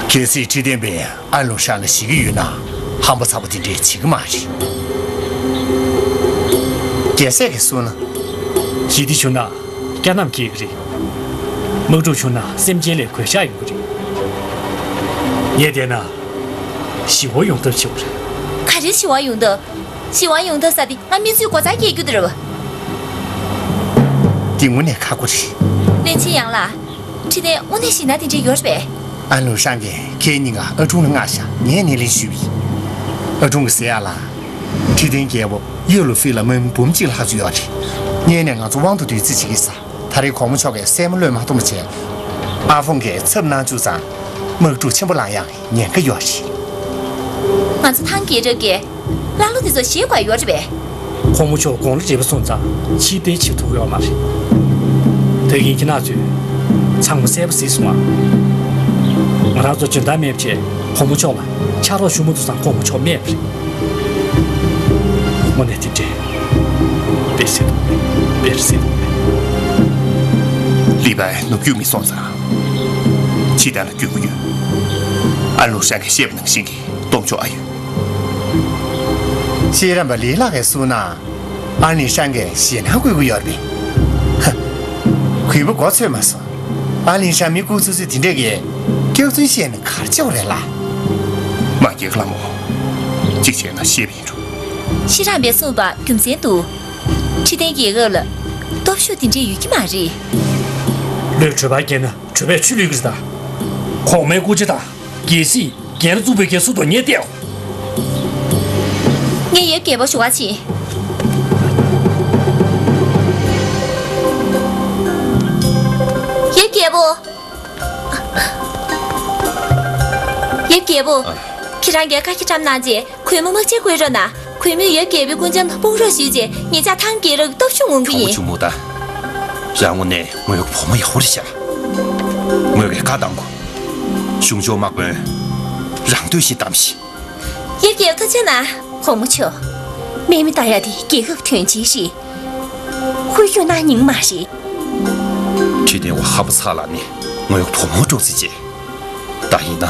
གལ་སྲིད་ཁྲི་སྟེང་པས་ཨན་ལུ་ཧྲན་ལ་ཞེད་ཀྱི་ཡོད་ན་ཧམ་པ་ཚ་པོ་དེ་འདྲས་བྱེད་ཀྱི་མ་རེད། རྒྱལ་སྲས་ཀྱིས་གསུངས་ན། ཞི་བདེ་བྱུང་ན་སྐྱ་ནམ་སྐྱེ་གི་རེད། དམག་འཁྲུག་བྱུང་ན་སེམས་ཅན་ལ་གོད་ཆག་ཡོང་གི་རེད། ངས་བལྟས་ན་ཞི་བ་ཡོང་ཐབས་བྱེད་དགོས་རེད། ག་རེ་ཞི་བ་ཡོང་ཐབས། ཞི་བ་ཡོང་ཐབས་ཟེར་དེ་ང་མི་ཚོས་སྒོ་རྩར་སྐྱེལ་རྒྱུ་དེ་རེད་བ། འདི་དངོས་གནས་ཁག་པོ་རེད། བློན་ཆེན་ཡང་ལགས། ཁྲི་ཏན་དངོས་གནས་ཞེད་སྣང་དེ་འདྲ་ཡོད་རེད་པས། ཨན་ལུའུ་ཧྲན་གྱིས་ཁྱེད་གཉིས་ཀ་ཨ་ཀྲུང་ལ་མངགས་ཤག་ངས་སྣེ་ལེན་ཞུས་པ་ཡིན། ཨ་ཀྲུང་གིས་ཟེར་ཡག་ལ། ཁྲི་ཏན་རྒྱལ་པོ་གཡོ་ལོ་ཧྥི་ལ་དམག་མི་འབུམ་གཅིག་ལྷག་ཙམ་ཡོད་རེད། སྔོན་ནས་ང་ཚོ་དབང་དུ་བསྡུས་རྩིས་བྱེད་ཀྱི་ཡིན་ས། ད་རེས་གོང་མ་མཆོག་གིས་སྲས་མོ་བློས་མ་ཐོངས་པ་བྱས། ཨ་ཧྥུང་གིས་ཚབ་གནང་བཅུག་ཙང་། དམག་འཁྲུག་ཆེན་པོ་ལངས་ཡག་གི་ཉེན་ཁ་ཡོད་རེད། ང་ཚོ་ཐང་རྒྱལ་རབས་ཀྱི་ཀླ་ཀློ་དེ་ཚོ་ཞེད་དགོས་ཡོད་རེད་པས། གོང་མ་མཆོག་དགུང་ལོ་བགྲེས་པོ་སོང་ཙང་ཕྱིར་འཐེན་བྱེད་ཐུབ་ཡོད་མ་རེད། ད་གིན་ཁྱེད་རང་ཚོས་ཚང་མ་གསལ་པོ་གཟིགས་སོང་ང་། ང་རང་ཚོ་འཇོན་ཐང་མེད་པ་བྱས་གོང་མ་མཆོག་ལ་ཕྱག་རོགས་ཞུ་མ་ཐུབ་ཙང་གོང་མ་མཆོག་རྨས་པ་རེད། དངོས་གནས་དེ་འདྲའི་དཔེ་སྲིད་དོ། དཔེ་སྲིད་དོ། ལི་པའི་ནུབ་རྒྱུད་མི་སོང་ཙང་། ཕྱི་དང་ལ་རྒྱུས་མ་ཡོད། ཨན་ལུའུ་ཧྲན་གྱིས་བཤད་པ་ནང་བཞིན་གྱི་སྟོབས་ཤུགས་ཨ་ཡོད། ཤེས་རམས་པ་ལི་ལགས་ཀྱིས་གསུངས་ན། ཨན་ལུའུ་ཧྲན་གྱིས་ཞེད་སྣང་སྐུལ་གྱི་ཡོད་རེད། ཧ། གུས་པ་མགོ་ཚོས་མ་སོང་། ཨན་ལུའུ་ཧྲན་མི་ལྐུགས་ཚུལ་ཚུལ་དེ་འདྲས་ཀྱིས་སྐྱག་རྫུན་བཤད་ན་ག་རེ་བྱེད་དགོས་རེད་ལགས། མ་རྒྱལ་ལགས་མོ། གཅིག་བྱས་ན་ཤེས་པ་ཡིན་འགྲོ། ཤེས་རམས་པས་གསུངས་པ་རྒྱུ་མཚན་འདུག་ཁྲི་ཏན་རྒྱལ་ཁབ་ལ་སྟོབས་ཤུགས་དེ་འདྲས་ཡོད་ཀྱི་མ་རེད། ལོས་གྲོད་པ་རྒྱས་ན་གྲོད་པས་ཆུ་བླུགས་ཀྱི་རེད་ད། གོང་མའི་སྐུ་ཕྱྭ་དང་། རྒྱལ་སྲིད་རྒྱལ་བཙུགས་པའི་རྒྱལ་སྲུང་དུ་ངས་བལྟས། ངས་ཡབ་རྒྱལ་པོ་ཞུ་བ་བྱེད། ཡབ་རྒྱལ་པོ། ཡབ་རྒྱལ་པོ། ཨ། ཁྱེད་རང་གིས་བཀའ་ཁྱབ་བཀྲམ་གནང་རྗེས་གུས་མོ་དམག་སྤྱིར་བསྐོ་རོགས་གནང་། གུས་མོས་ཡབ་རྒྱལ་པོའི་སྐུ་ཚབ་དཔུང་རོགས་ཞུས་རྗེས་ངེད་ཅག་ཐང་རྒྱལ་རབས་ཀྱི་སྟོབས་ཤུགས་ངོམ་གྱི་ཡིན། གྲོགས་པོ་ཆུང་མོ། ད་རང་དངོས་གནས་ངོ་བོ་བུ་མོ་ཡག་པོ་རེད་ཤག་ངོས་ཀྱིས་བཀའ་བཏང་དགོས། གཞུང་ཕྱོགས་དམག་དཔོན་རང་འདོད་བཞིན་གཏམ་ཞིག་ཡབ་རྒྱལ་པོ་ཐུགས་རྗེ་གནང་། གོང་མ་མཆོག་དམག་མི་ལྟ་ཡག་དེ་རྒྱལ་ཁབ་དོན་ཆེན་རེད། ཧུར་བསྐྱོད་གནང་ཉན་མ་རེད། ཁྲི་ཏན་བ་ཧ་པ་ཚ་ལ་ནི་ངོས་བུ་མོ་འགྲོགས་ཚེ་བྱེད། ད་ཡིན་ན་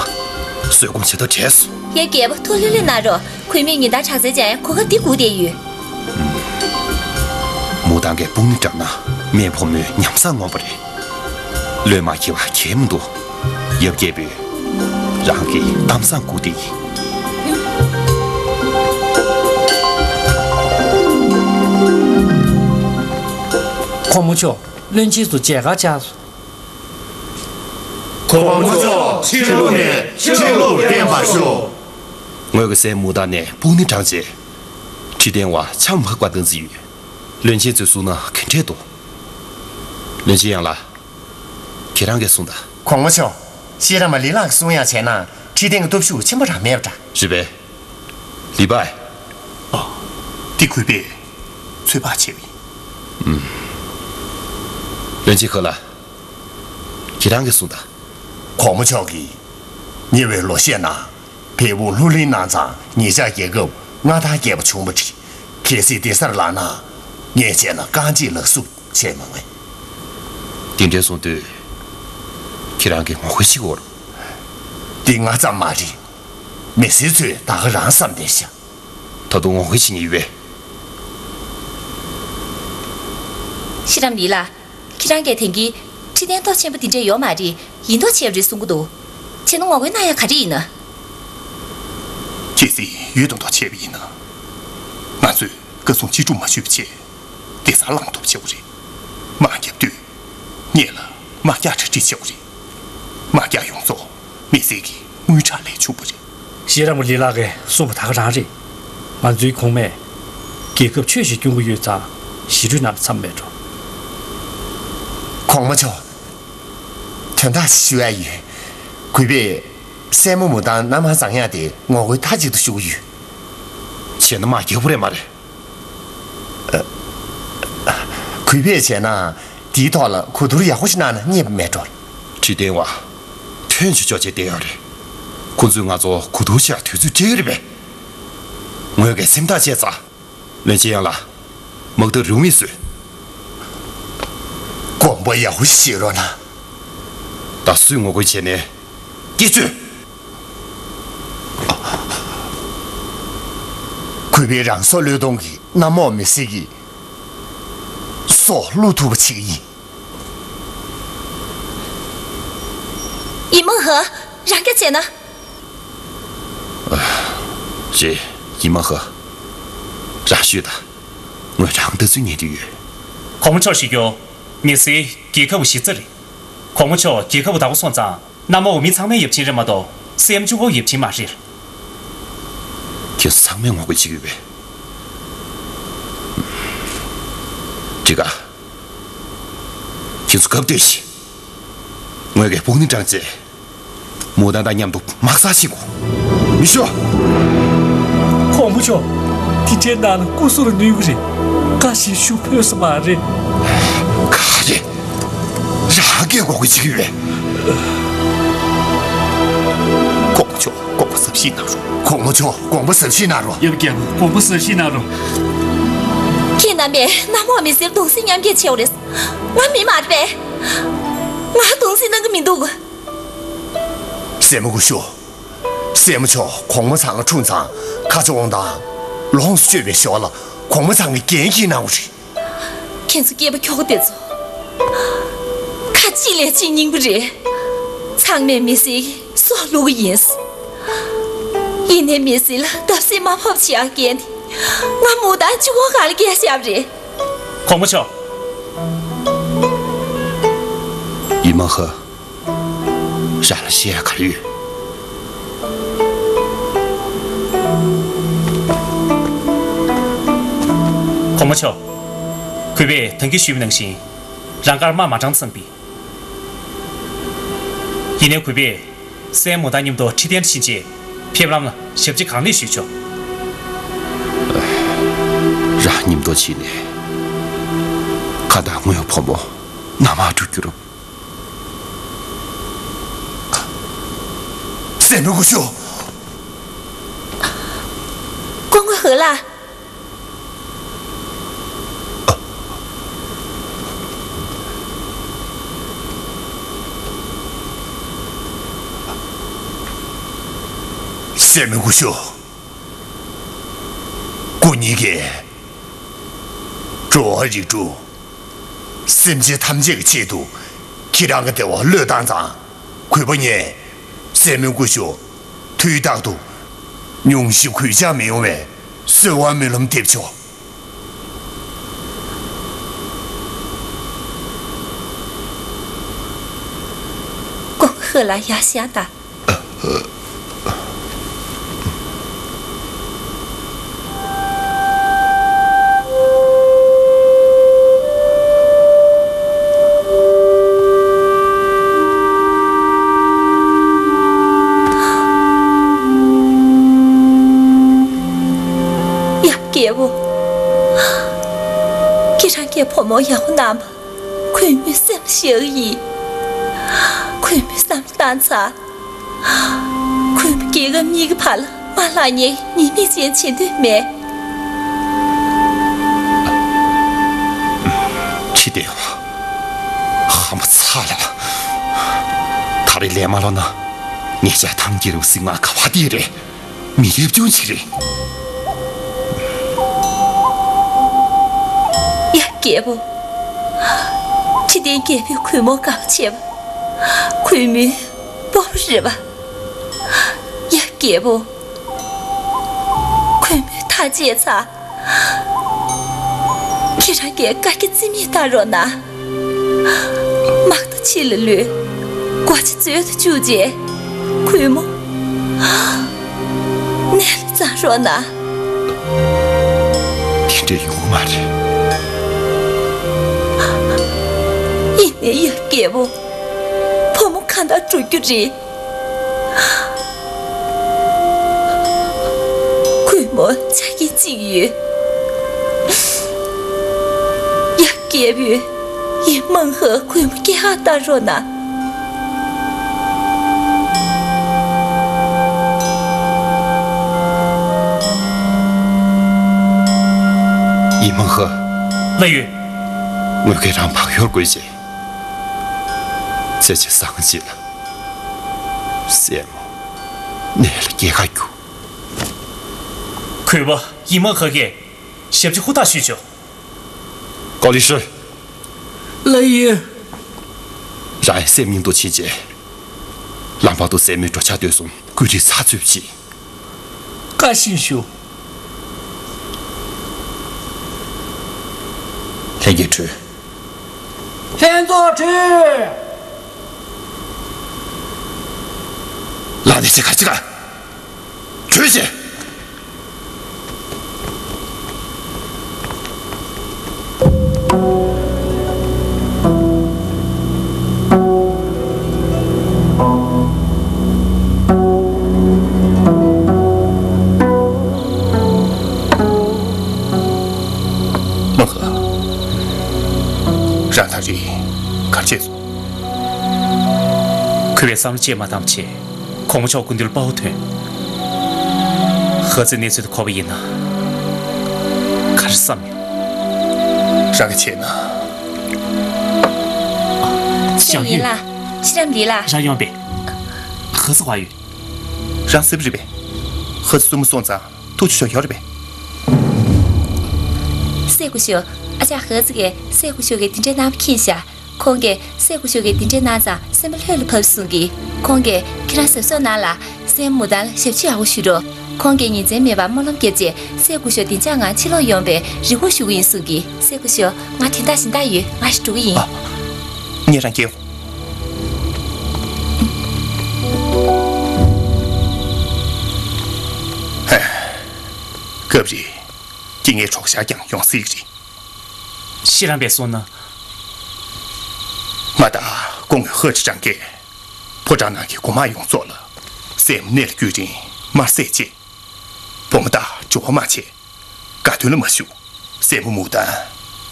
བཟོད་སྒོམ་བྱེད་ཐབས་བྲལ་སོང་། ཡབ་རྒྱལ་པོ་ཐུགས་ལྷོད་ལྷོད་གནང་རོགས། གུས་མོས་ཉིན་ལྟར་དྲག་རྩལ་སྦྱང་ཡག་གོ་སྐབས་འདི་སྒུག་བསྡད་ཡོད། མུ་ཏན་གྱི་དཔུང་ནི་འགྲིམ་ན་མེས་ཕོ་མོའི་ཉམས་བཟང་ངོམ་པ་རེད། བློས་མ་འཁེལ་བ་གང་ཡང་མི་འདུག་ཡབ་རྒྱལ་པོས་རང་གི་གཏམ་བཟང་སྒུག་བསྡད་ཡིན། གོང་མ་མཆོག་བློན་ཆེན་ཚོ་མཇལ་ཁར་བཅར་སོང་། གོང་མ་མཆོག་ཕྱི་ལོགས་ནས་ཕྱི་ལོགས་བསྟན་པར་ཞུ། ངོས་ཀྱི་སྲས་མུ་ཏན་ནས་དཔུང་ནི་འགྲིམ་རྗེས། ཁྲི་ཏན་བ་ཆམ་ཕག་པ་བཏང་རྩིས་ཡོད། བློན་ཆེན་ཚོས་གསུངས་ན་ག་འདྲས་འདུག་བློན་ཆེན་ཡང་ལགས། ཁྱེད་རང་གིས་གསུངས་དང་། གོང་མ་མཆོག་ཤེས་རམས་པ་ལི་ལགས་ཀྱིས་གསུང་ཡག་བྱས་ན་ཁྲི་ཏན་གྱི་སྟོབས་ཤུགས་ཆེན་པོ་རང་མེད་པ་འདྲ། རེད་པས། ལི་པའི། ཨ། འདི་གུས་པས་ཚོད་དཔག་བྱས་པ་ཡིན། ཨུམ། བློན་ཆེན་ཁོ་ལ། ཁྱེད་རང་གིས་གསུངས་དང་། གོང་མ་མཆོག་གིས་ཉེ་བའི་ལོ་ཤས་ནང་བལ་པོ་ལྷུར་ལེན་གནང་ཙང་ངེད་ཅག་རྒྱལ་ཁབ་མངའ་ཐང་རྒྱས་པ་བྱུང་བ་རེད། གལ་སྲིད་སྡོད་སར་ལངས་ན་ངས་བྱས་ན་རྐང་རྗེས་ལག་སུབ་བྱས་མ་ངེས། དེ་འདྲ་སོང་དུས་ཁྱེད་རང་གིས་ངོ་རྒོལ་བྱེད་དགོས་རེད། འདི་ང་ཙམ་མ་རེད། མི་སེར་ཚོས་ད་ག་རང་བསམ་བསྡད་ཤག་ད་དུང་ངོ་རྒོལ་བྱེད་མཁན་ཡོད་པས། ཤེས་རམས་ལི་ལགས། ཁྱེད་རང་གིས་དེང་གི་ཁྲི་ཏན་སྟོབས་ཆེན་པོ་དེ་འདྲས་ཡོད་མ་རེད། ཡིན་མདོག་བྱས་པ་རེད་གསུང་གི་འདུག་བྱས་ན་ངོ་རྒོལ་གནང་ཡག་ག་རེ་ཡིན་ན། གལ་སྲིད་ཡོད་མདོག་མདོག་བྱས་པ་ཡིན་ན། ང་ཚོས་བཀའ་གསུང་ཅི་སྒྲུབ་མ་ཞུས་པ་བྱས། སྡོད་སར་ལངས་ཐུབ་བྱེད་དགོས་རེད། དམག་རྒྱག་དུས། སྔོན་ལ་དམག་རྒྱགས་གྲ་སྒྲིག་བྱེད་དགོས་རེད། དམག་རྒྱགས་ཡོངས་རྫོགས་མི་སེར་གྱི་དངུལ་ཁྲག་ལས་བྱུང་བ་རེད། ཤེས་རམས་པ་ལི་ལགས་ཀྱིས་གསུངས་པ་ད་ག་རང་རེད། ང་ཚོའི་གོང་མས་རྒྱལ་ཁབ་ཆོས་བཞིན་སྐྱོང་གི་ཡོད་ཙང་ཞི་ལུས་གནང་ན་འཚམས་མེད་འགྲོ། གོང་མ་མཆོག་དོན་དག་ཞིག་ཞུ་ཡ་ཡོད། གུས་པས་སྲས་མོ་མུ་ཏན་མནའ་མ་བཟང་ཡ་དེ་ངོ་རྒོལ་མཐའ་གཅིག་ཏུ་ཞུ་གི་ཡོད། བྱས་ན་དམག་རྒྱག་དགོས་རེད་མ་རེད། ཨ། གུས་པས་བྱས་ན་དེའི་ཐོག་ལ་གོ་བསྡུར་ཡག་པོ་ཞིག་གནང་ན་རྙེད་པ་མེད་འགྲོ། ཁྲི་ཏན་བ། ཐོན་ཆོག་ཆོག་བྱས་བསྡད་ཡོད་རེད། ཁོ་ཚོས་ང་ཚོ་གོ་བསྡུར་བྱེད་ཡག་དུས་ཚོད་སྤྲད་ཀྱི་རེད་པས། ངོས་ཀྱིས་སེམས་ཐག་བཅད་ཚར། བློན་ཆེན་ཡང་ལགས། དམག་འཐབ་རེའུ་མིག་བཟོས། དགོངས་པ་ཡག་པོ་ཞིག་བཞེས་རོགས་གནང་། ད་སུས་ངོ་རྒོལ་བྱས་ནས་སྐེ་གཅོད། གུས་པས་རང་སྲོག་བློས་གཏོང་གིས་གནམ་འོག་མི་སེར་གྱི་ སྲོག་བླུ་ཐུབ་པ་བྱེད་ཀྱི་ཡིན། ཡིན་མོ་ཧ། རང་སྐད་བྱས་ན། ཅེ། ཡིན་མོ་ཧ། རང་ཤོད་དང་། ངོས་རང་ལྟ་ཚུལ་ཉན་དུ་ཡོད། གོང་མ་མཆོག་ཞུ་རྒྱུ། མི་སེར་རྒྱལ་ཁབ་གཞི་རྩ་རེད། གོང་མ་མཆོག་རྒྱལ་ཁབ་བདག་པོ་སོང་ཙང་། གནམ་འོག་མི་ཚང་མའི་ཡབ་ཆེན་རེད་མ་གཏོགས། སྲས་མོ་གཅིག་པོའི་ཡབ་ཆེན་མ་རེད། ཁྱེད་ཚོ་ཚང་མས་ངོ་རྒོལ་བྱེད་ཀྱི་ཡོད་པས། འགྲིག་ག། ཁྱེད་ཚོ་སྐབས་སྡོད་ཤིག། ངོས་ཀྱིས་དཔུང་སྣེ་དྲངས་རྗེས། མུ་ཏན་དང་མཉམ་དུ་དམག་སར་ཕྱིན་གོ། མི་ཤོག། གོང་མ་མཆོག། དེ་འདྲའི་ནང་ལ་སྐུ་གཟུགས་ལ་གནོད་ཀྱི་རེད། དགའ་ཞིང་ཞུ་ཕོད་ས་མ་རེད། ག་རེ། རང་གིས་ངོ་རྒོལ་བྱེད་ཀྱི་ཡོད་པས། གོང་མ་མཆོག། དགོངས་པ་ཟབ་བཞེས་གནང་རོགས། གོང་མ་མཆོག། དགོངས་པ་ཟབ་བཞེས་གནང་རོགས། ཡབ་རྒྱལ་པོ། དགོངས་པ་ཟབ་བཞེས་གནང་རོགས། ཁྱེད་རྣམ་པས་གནམ་འོག་མི་སེར་གདུང་སེམས་མཉམ་སྐྱེད་བྱེད་དགོས་རེད། ང་མི་མ་རེད་པས། ང་གདུང་སེམས་གནང་གི་མི་འདུག། སྲས་མོ་སྐུ་ཞབས། སྲས་མོ་མཆོག་གོང་མ་ཚང་ལ་འཁྲུངས་ཙང་ཁ་རྗེ་དབང་ཐང་ལོངས་སུ་སྤྱོད་པའི་ཞོར་ལ་གོང་མ་ཚང་གིས་འགན་འཁྱེར་གནང་དགོས་རེད། ཁྱེད་ཚོ་སྐྱེས་པ་ཁྱོ་ག་དེ་ཚོ་ཁ་གཅིག་ལས་གཅིག་སྙན་པོ་རེད། ཚང་མས་མི་སེར་གྱི་སྲོག་བླུ་གི་ཡིན། ཡིན་ནའི་མི་སེར་ལ་བརྡབ་གསིག་མ་ཕོག་པ་བྱེད་ཡག་འགན་དེ་ང་མུ་ཏན་གཅིག་པོ་སྒང་ལ་འགེལ་བཞག་པ་རེད། གོང་མ་མཆོག། ཡིན་མོ་ཧ། རང་ལ་བཤད་ཡག་ག་རེ་ཡོད། གོང་མ་མཆོག། གུས་པས་ད་གིན་ཞུས་པ་ནང་བཞིན། རང་དགར་དམག་མ་དྲངས་ཙམ་པས། ཡིན་ནའི་གུས་པས་སྲས་མོ་དང་མཉམ་དུ་ཁྲི་གདན་ཕྱིན་རྗེས། ཕེབས་ལམ་ལ་ཞབས་ཕྱི་གང་ལེགས་ཞུས་ཆོག། རང་མཉམ་དུ་ཕྱིན་ནས་གང་ལྟར་ངོས་བུ་མོ་མནའ་མར་འགྲོ་རྒྱུ་རེད། སྲས་མོ་སྐུ་ཞབས། སྐུ་ངོ་ཧུ་ལགས། སྲས་མོ་སྐུ་ཞབས། སྐུ་ཉིད་ཀྱིས་འགྲོ་བ་རིགས་དྲུག་སེམས་ཅན་ཐམས་ཅད་ཀྱི་ཆེད་དུ་ཁྱེད་རང་གི་བདེ་བ་བློས་བཏང་ཙང་། གུས་པ་ངས་སྲས་མོ་སྐུ་ཞབས་དུས་རྟག་ཏུ་མྱོང་བཞི་གོད་ཆག་མི་ཡོང་བའི་གསོལ་བ་སྨོན་ལམ་འདེབས་ཆོག། ཀོང་ཧི་ལ་ཡར་བཞེངས་དང་། ཡབ་རྒྱལ་པོ། ཁྱེད་རང་གིས་བུ་མོ་ཡག་པོ་གནང་བ། གུས་མོའི་སེམས་ཤོར་གི་ཡིན། གུས་མོས་བསམ་བློ་བཏང་ཚར། གུས་མོ་རྒྱལ་ཁབ་གཉིས་ཀྱི་བར་ལ་དམག་ལངས་མཁན་ཉེས་མེད་ཅན་བྱེད་འདོད་མེད། ཁྲི་སྡེ་བ། ཧམ་པ་ཚ་ལ། ད་རེས་ལན་མ་སློག་ན། ངེད་ཅག་ཐང་རྒྱལ་རབས་སྲིད་དམག་ག་བ་དེ་རེད། མི་རབས་ཆུང་ཞིག་རེད། ཡ། རྒྱལ་པོ། ཁྲི་སྡེ་རྒྱལ་པོས་གུས་མོ་དགའ་པོ་བྱེད་པ། གུས་མོའི་སྤོབས་པ་རེད་པ། ཡ། རྒྱལ་པོ། གུས་མོས་ཐག་བཅད་ཚར། ཁྱེད་རང་གིས་བཀའ་རྒྱ་རྩིས་མེད་བཏང་རོགས་གནང་། དམག་རྟ་ཕྱི་ལ་ལུས། སྒོ་ལྕགས་མཛོད་དུ་བཅུག་རྗེས། གུས་མོ་གནས་ལ་བརྫངས་རོགས་གནང་། དེ་འདྲ་ཡོང་གི་མ་རེད། ཡིན་ནའི་ཡ། རྒྱལ་པོ། བུ་མོ་གང་ལྟར་འགྲོ་རྒྱུ་རེད། གུས་མོར་ཆ་རྐྱེན་གཅིག་ཡོད། ཡ། རྒྱལ་པོས་ཡིན་མང་ཧ་གུས་མོ་སྐྱེལ་ག་བཏང་རོགས་གནང་། ཡིན་མང་ཧ། ལགས་ཡོད། ངོས་ཀྱིས་རང་བག་ཡོར་བཀོལ་རྗེས། ཚེས་བཅུ་སང་རྗེས་ལ། སྲས་མོ་གནས་ལ་སྐྱེལ་ག་རྒྱུགས། གུས་པ་ཡིན་མང་ཧ་གིས་ཞབས་ཕྱི་ཧུར་ཐག་ཞུས་ཆོག། ཀའོ་ལི་ཧྲི། ལགས་ཡིན། རང་ཡང་སྲས་མོ་མཉམ་དུ་ཕྱིན་རྗེས། ལམ་བར་དུ་སྲས་མོའི་འགྲོ་འཆག་སྡོད་གསུམ་བཀོད་སྒྲིག་ཚགས་ཚུད་པ་བྱེད། བཀའ་བཞིན་ཞུ། ལྷན་རྒྱས་ཁྲོས། ལྷན་ཚོགས་ཁྲོས། ལགས་ནས་ཅི་ག་ཅི་ག་ཁྲོས་བྱེད། ལོ་ཧ། རང་ཐག་རིང་གར་བྱས་སོང་། གུས་པས་བསམ་བློ་བཅས་མ་བཏང་བྱས། གོང་མ་མཆོག་སྐུ་མདུན་ལ་དཔའ་བོ་ཐོན། ཧ་ཙི་གནས་ཚུལ་དེ་གོ་བ་ཡིན་ན། ག་རེ་བསམ་ཡོང་། རང་གིས་བྱས་ན། ཞང་ཡུས། ལགས། ཤི་རམ་ལི་ལགས། རང་ཡོང་པས། ཧ་ཙི་བ་ཡོད། རང་སེམས་རེད་པས། ཧ་ཙི་བཙུན་མོ་སོང་ཙང་ཐུགས་རྗེ་ཆེ་ཡོད་རེད་པས། སྲས་སྐུ་ཞབས། ཨ་ཅག་ཧ་ཙི་གིས་སྲས་སྐུ་ཞབས་ཀྱིས་འདི་འདྲའི་གནང་བ་མཁྱེན་ཤག་ཁོང་གིས་སྲས་སྐུ་ཞབས་ཀྱིས་འདི་འདྲའི་གནང་ཙང་སེམས་པ་ལྷོད་ལ་བབས་གསུང་གི། ཁོང་གིས་ཁྱེད་རང་གཟབ་གཟབ་གནང་ལ། སྲས་མོ་མུ་ཏན་ལ་ཞབས་ཕྱི་ཡག་པོ་ཞུ་རོགས། ཁོང་གིས་ཉིན་མཚན་མེད་པར་སྨོན་ལམ་བརྒྱབ་རྗེས་སྲས་སྐུ་ཞབས་བདེ་འཇགས་ངང་ཕྱིར་ལོག་ཡོང་བའི་རེ་སྒུག་ཞུ་གི་ཡིན་གསུང་གི། སྲས་སྐུ་ཞབས། ང་དོན་དག་གཞན་དག་ཡོད། ང་ཞིག་འགྲོ་གི་ཡིན། ཨ། ངས་རང་སྐྱེལ། ཧེ། སྐབས་རེ་སྐྱེ་ངའི་གྲོགས་ཤག་ཀྱང་ཡོང་སྲིད་ཀྱི་རེད། ཤེས་རམ་པས་གསུངས་ན། ང་དང་སྐུ་ངོ་ཧ་ཁྲི་ཀྲང་གིས་ཕོ་བྲང་ནང་གི་གོང་མ་ཡོངས་རྫོགས་ལ་སྲས་མོ་གནས་ལ་བསྐྱོད་རིང་དམར་ཟས་བཅད། བུ་མོ་དང་འབྲེལ་བ་མ་བྱེད། དགའ་སྟོན་ལ་མ་ཞུགས། སྲས་མོ་མུ་ཏན་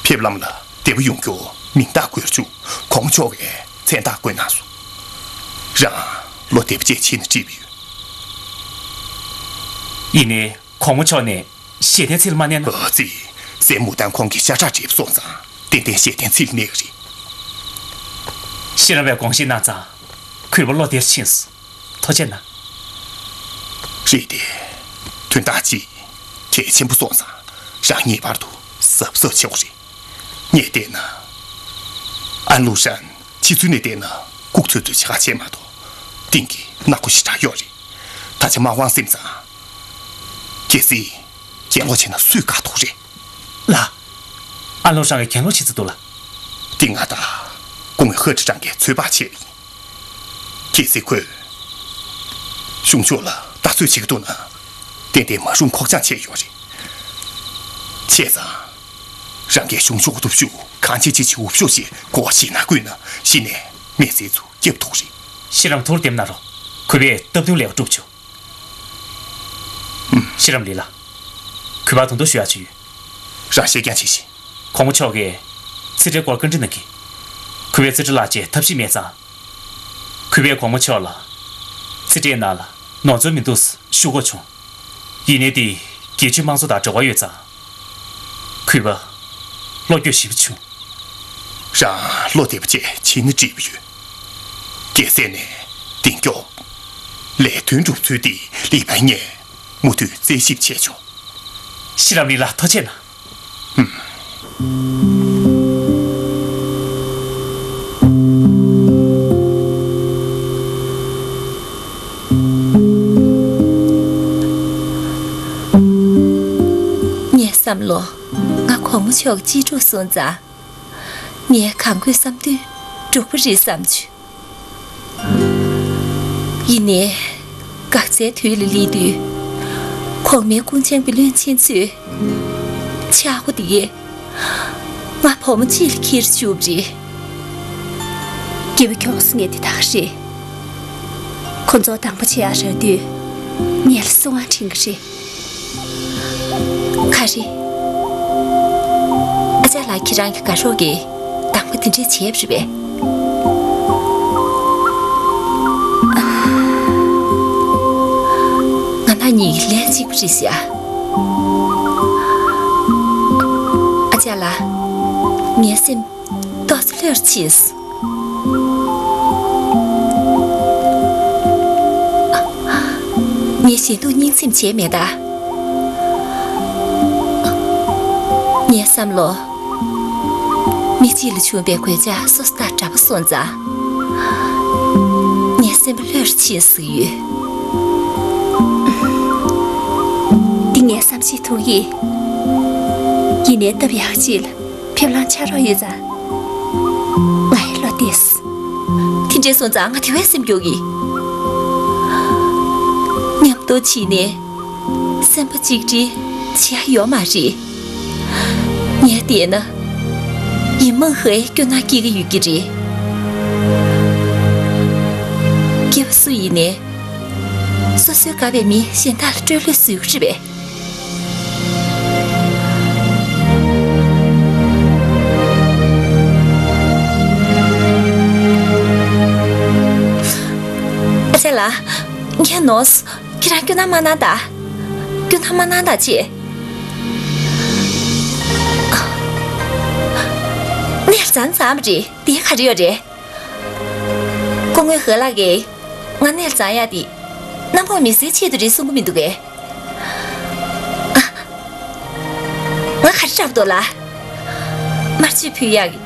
ཕེབས་ལམ་ལ་བདེ་པོ་ཡོང་རྒྱུ་མིང་རྟགས་བཀོད་བཅུག་གོང་མ་མཆོག་གིས་མཚན་རྟགས་བཀོད་གནང་སོང་། རང་བློ་བདེ་པོ་བྱས་ཕྱིན་ན་འགྲིག་པ་ཡོད། ཡིན་ནའི་གོང་མ་མཆོག་ནས་ཞལ་བསྟན་ཚིག་ལ་མ་གནས་ན། ཨ་ཙི། སྲས་མོ་མུ་ཏན་ཁོང་གི་ཤ་ཁྲག་འདྲེས་པ་སོང་ཙང་ཏན་ཏན་ཞལ་བསྟན་ཚིག་ལ་གནས་ཀྱི་རེད། ཤེས་རམ་པས་དགོངས་བཞེས་གནང་ཙང་། གུས་པ་བློ་བདེར་ཕྱིན་སོང་། ཐུགས་རྗེ་གནང་། རེད་དེ། དོན་དག་ཅིག་གལ་ཆེན་པོ་སོང་ཙང་རང་ངེས་པར་དུ་གཟབ་གཟབ་བྱེད་དགོས་རེད། ངས་བལྟས་ན། ཨན་ལུའུ་ཧྲན་ཕྱི་ཚུལ་ནས་བལྟས་ན་ལྐུགས་ཚོད་ཚོད་བྱེད་ཁ་བྱས་མ་གཏོགས་གཏིང་གི་ནག་པོ་ཞེ་དྲག་ཡོད་རེད། ད་ཆ་དམག་དབང་ཟིན་ཙང་། གལ་སྲིད་གྱེན་ལོག་བྱས་ན་སུས་བཀག་ཐུབ་རེད། ལགས། ཨན་ལུའུ་ཧྲན་གྱིས་གྱེན་ལོག་བྱེད་རྩིས་འདུག་ལགས། འདི་ང་དང་སྐུ་ངོ་ཧ་ཁྲི་ཀྲང་གིས་ཚོད་དཔག་བྱས་པ་ཡིན། གལ་སྲིད་ཁོས་གཞུང་ཕྱོགས་ལ་ལྟ་ཚོད་བྱེད་ཀྱི་འདུག་ན། ཏན་ཏན་མ་རུང་ཁོག་བཅངས་བྱས་ཡོད་རེད། བྱས་ཙང་། རང་གིས་གཞུང་ཕྱོགས་སྟོབས་ཤུགས་གང་ཆེ་ཅི་ཆེ་འུབ་ཤོག་ཅེས་གོ་བ་ཞིག་ན་དགོས་ན་གཞི་ནས་མི་སེར་ཚོ་སྐྱབས་ཐུག་རེད། ཤེས་རམ་ཐུགས་ལ་བདེ་མོ་གནང་རོགས། གུས་པས་སྟབས་བསྟུན་ལས་ཀ་སྒྲུབ་ཆོག། ཤེས་རམ་ལི་ལགས། གུས་པར་ད་དུང་ཞུ་ཡག་ཅིག་ཡོད། རང་བཤད་རྐྱང་བྱེད་ཤིག། གོང་མ་མཆོག་གིས་རྩིས་ཁྲའི་སྐོར་བཀའ་འདྲི་གནང་གིས། གུས་པས་རྩིས་ཁྲ་བརླག་རྗེས་ཐབས་ཤེས་མེད་ཙང་། གུས་པས་གོང་མ་མཆོག་ལ་རྩིས་ཁྲའི་ནང་ལ་ནོར་འཛོལ་མི་འདུག་ཞུ་དགོས་བྱུང་། ཡིན་ནའི་འདི་རྒྱལ་སྤྱིའི་དམངས་གཙོ་དང་འབྲེལ་བ་ཡོད་ཙང་། གུས་པ་བློ་འགྱོད་ཞེ་པོ་བྱུང་། རང་བློ་བདེ་པོ་བྱས་ཕྱིན་ན་འགྲིག་པ་ཡོད། རྒྱལ་སྲས་ནས་གདེང་སྐྱོབ། ལས་དོན་སྒྲུབ་ཚུལ་འདི་ལི་པའི་ངས་མུ་མཐུད་རྩད་ཞིབ་བྱས་ཆོག། ཤེས་རམ་ལི་ལགས་ཐུགས་རྗེ་གནང་། ཧུམ། ངའི་བསམ་བློ། ང་གོང་མ་མཆོག་གི་གཅེས་ཕྲུག་སོང་ཙང་། ངས་གང་དགོས་བསམ་དོན་འགྲུབ་ཀྱི་རེད་བསམ་བྱུང་། ཡིན་ནའི། འགག་རྩའི་དུས་ལ་སླེབས་དུས། གོང་མའི་སྐུ་ཕྲེང་གི་བློན་ཆེན་ཚོས། ཆག་སྒོ་དེ། ང་བུ་མོ་གཅིག་ལ་འཁྱེར་བཅུག་པ་རེད། སྐྱེ་བོ་མགྱོགས་སུ་ངས་དེ་དག་རེད། ཁོ་ཚོ་སྡང་པོ་བྱེད་ཡག་རག་དུས། ངས་ལ་སྲོག་དབང་འདྲེན་གྱི་རེད། ག་རེ། ཨ་ཅག་ལགས་ཁྱེད་རང་གི་དགའ་རོགས་ཀྱིས་སྡང་པོ་དེ་འདྲས་བྱས་པ་རེད་པས། ང་རང་གཉིས་ཀྱི་ལས་གཅིག་པ་རེད་ཤག། ཨ་ཅག་ལགས། ངའི་སེམས་ཏོག་ཙམ་ལྷོད་ཕྱིན། ངས་གཞན་སྡུག་སྙིང་ཚིམ་བྱས་མེད་ད། ངའི་བསམ་བློ། མི་གཅིག་ལ་བྱུང་བའི་གོད་ཆག་སོ་སོ་དང་འདྲ་པོ་སོང་ཙང་། ངའི་སེམས་པ་བློ་རུ་ཕྱིན་ཟེར་གྱི་ཡོད། འདི་ངས་བསམ་ཤེས་ཐུབ་ཀྱི། ཡིན་ནའི་སྟབས་ཡག་ཅིག་ལ་ཕེབས་ལམ་ཆགས་རོགས་ཡོད་ཙང་། ང་ཡི་བློ་བདེ་སོང་། དེ་འདྲ་སོང་ཙང་ང་དེ་བས་སེམས་སྐྱོ་གི། མཉམ་དུ་ཕྱིན་ནས་སེམས་པ་གཅིག་སྒྲིལ་བྱེད་ཡ་ཡོད་མ་རེད། ངས་བལྟས་ན། ཡིན་མང་ཧའི་སྐྱོ་སྣང་སྐྱེ་གི་ཡོད་ཀྱི་རེད། སྐྱེས་པ་སུ་ཡིན་ནའི། སོ་སོའི་དགའ་བའི་མི་གཞན་དག་ལ་སྤྲོད་བློས་བཟོད་ཀྱི་རེད་པས། ཨ་ཅག་ལགས། ངས་ནོར་སོང་། ཁྱེད་རང་སྐྱོ་སྣང་མ་གནང་དང་། སྐྱོ་སྣང་མ་གནང་དང་ཅེས། གནས་ལ་བྱང་ཙམ་རེད། དེ་ག་རེ་ཡོད་རེད། སྐུ་ངོ་ཧེ་ལགས་ཀྱིས་ང་གནས་ལ་བྱང་ཡག་དེ་གནམ་འོག་མི་སེར་ཆེད་དུ་རེད་གསུང་གི་མི་འདུག་གས། ང་ག་རེ་འདྲ་པོ་འདུག་ལགས། དམར་མཆོད་ཕུལ་ཡག་གི་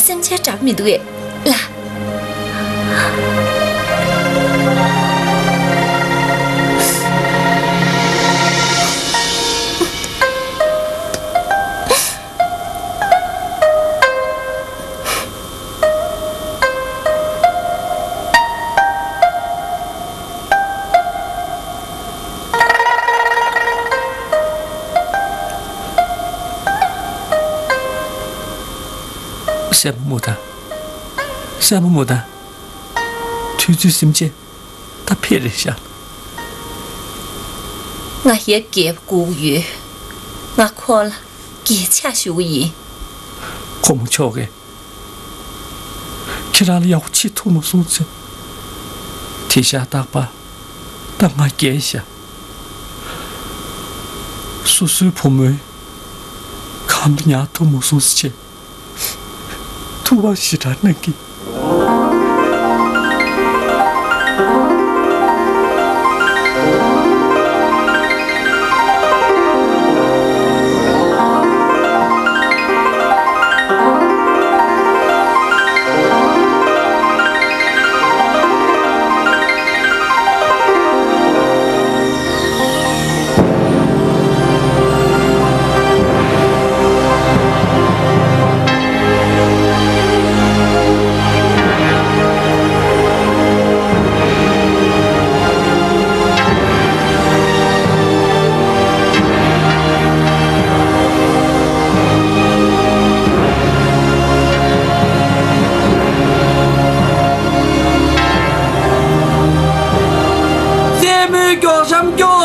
སེམས་ཅན་འདྲ་པོ་མི་འདུག་གས་ལགས། སྲས་མོ་མོ་དང་། སྲས་མོ་མོ་དང་། དུས་ཚོད་ཟིན་རྗེས་ད་ཕེབས་རེད་ཤག། ང་ཡབ་རྒྱལ་པོ་སྒུག་ཡོད། ང་ཁོང་ལ་གད་ཕྱག་ཞུ་གི་ཡིན། གོང་མ་མཆོག་གིས་ཁྱེད་རང་ལ་ཡག་པོ་བྱེད་ཐུབ་མ་སོང་ཚེ། དེང་སང་རྟག་པར་ད་ང་རྒས་ཤག། སོ་སོའི་བུ་མོའི་གམ་དུ་ཉར་ཐུབ་མ་སོང་ཟེར་བྱས། ཐུགས་ཕམ་ཞེ་དྲག་གནང་གི། སྲས་མོའི་མགྱོགས་ཤམ་མགྱོགས།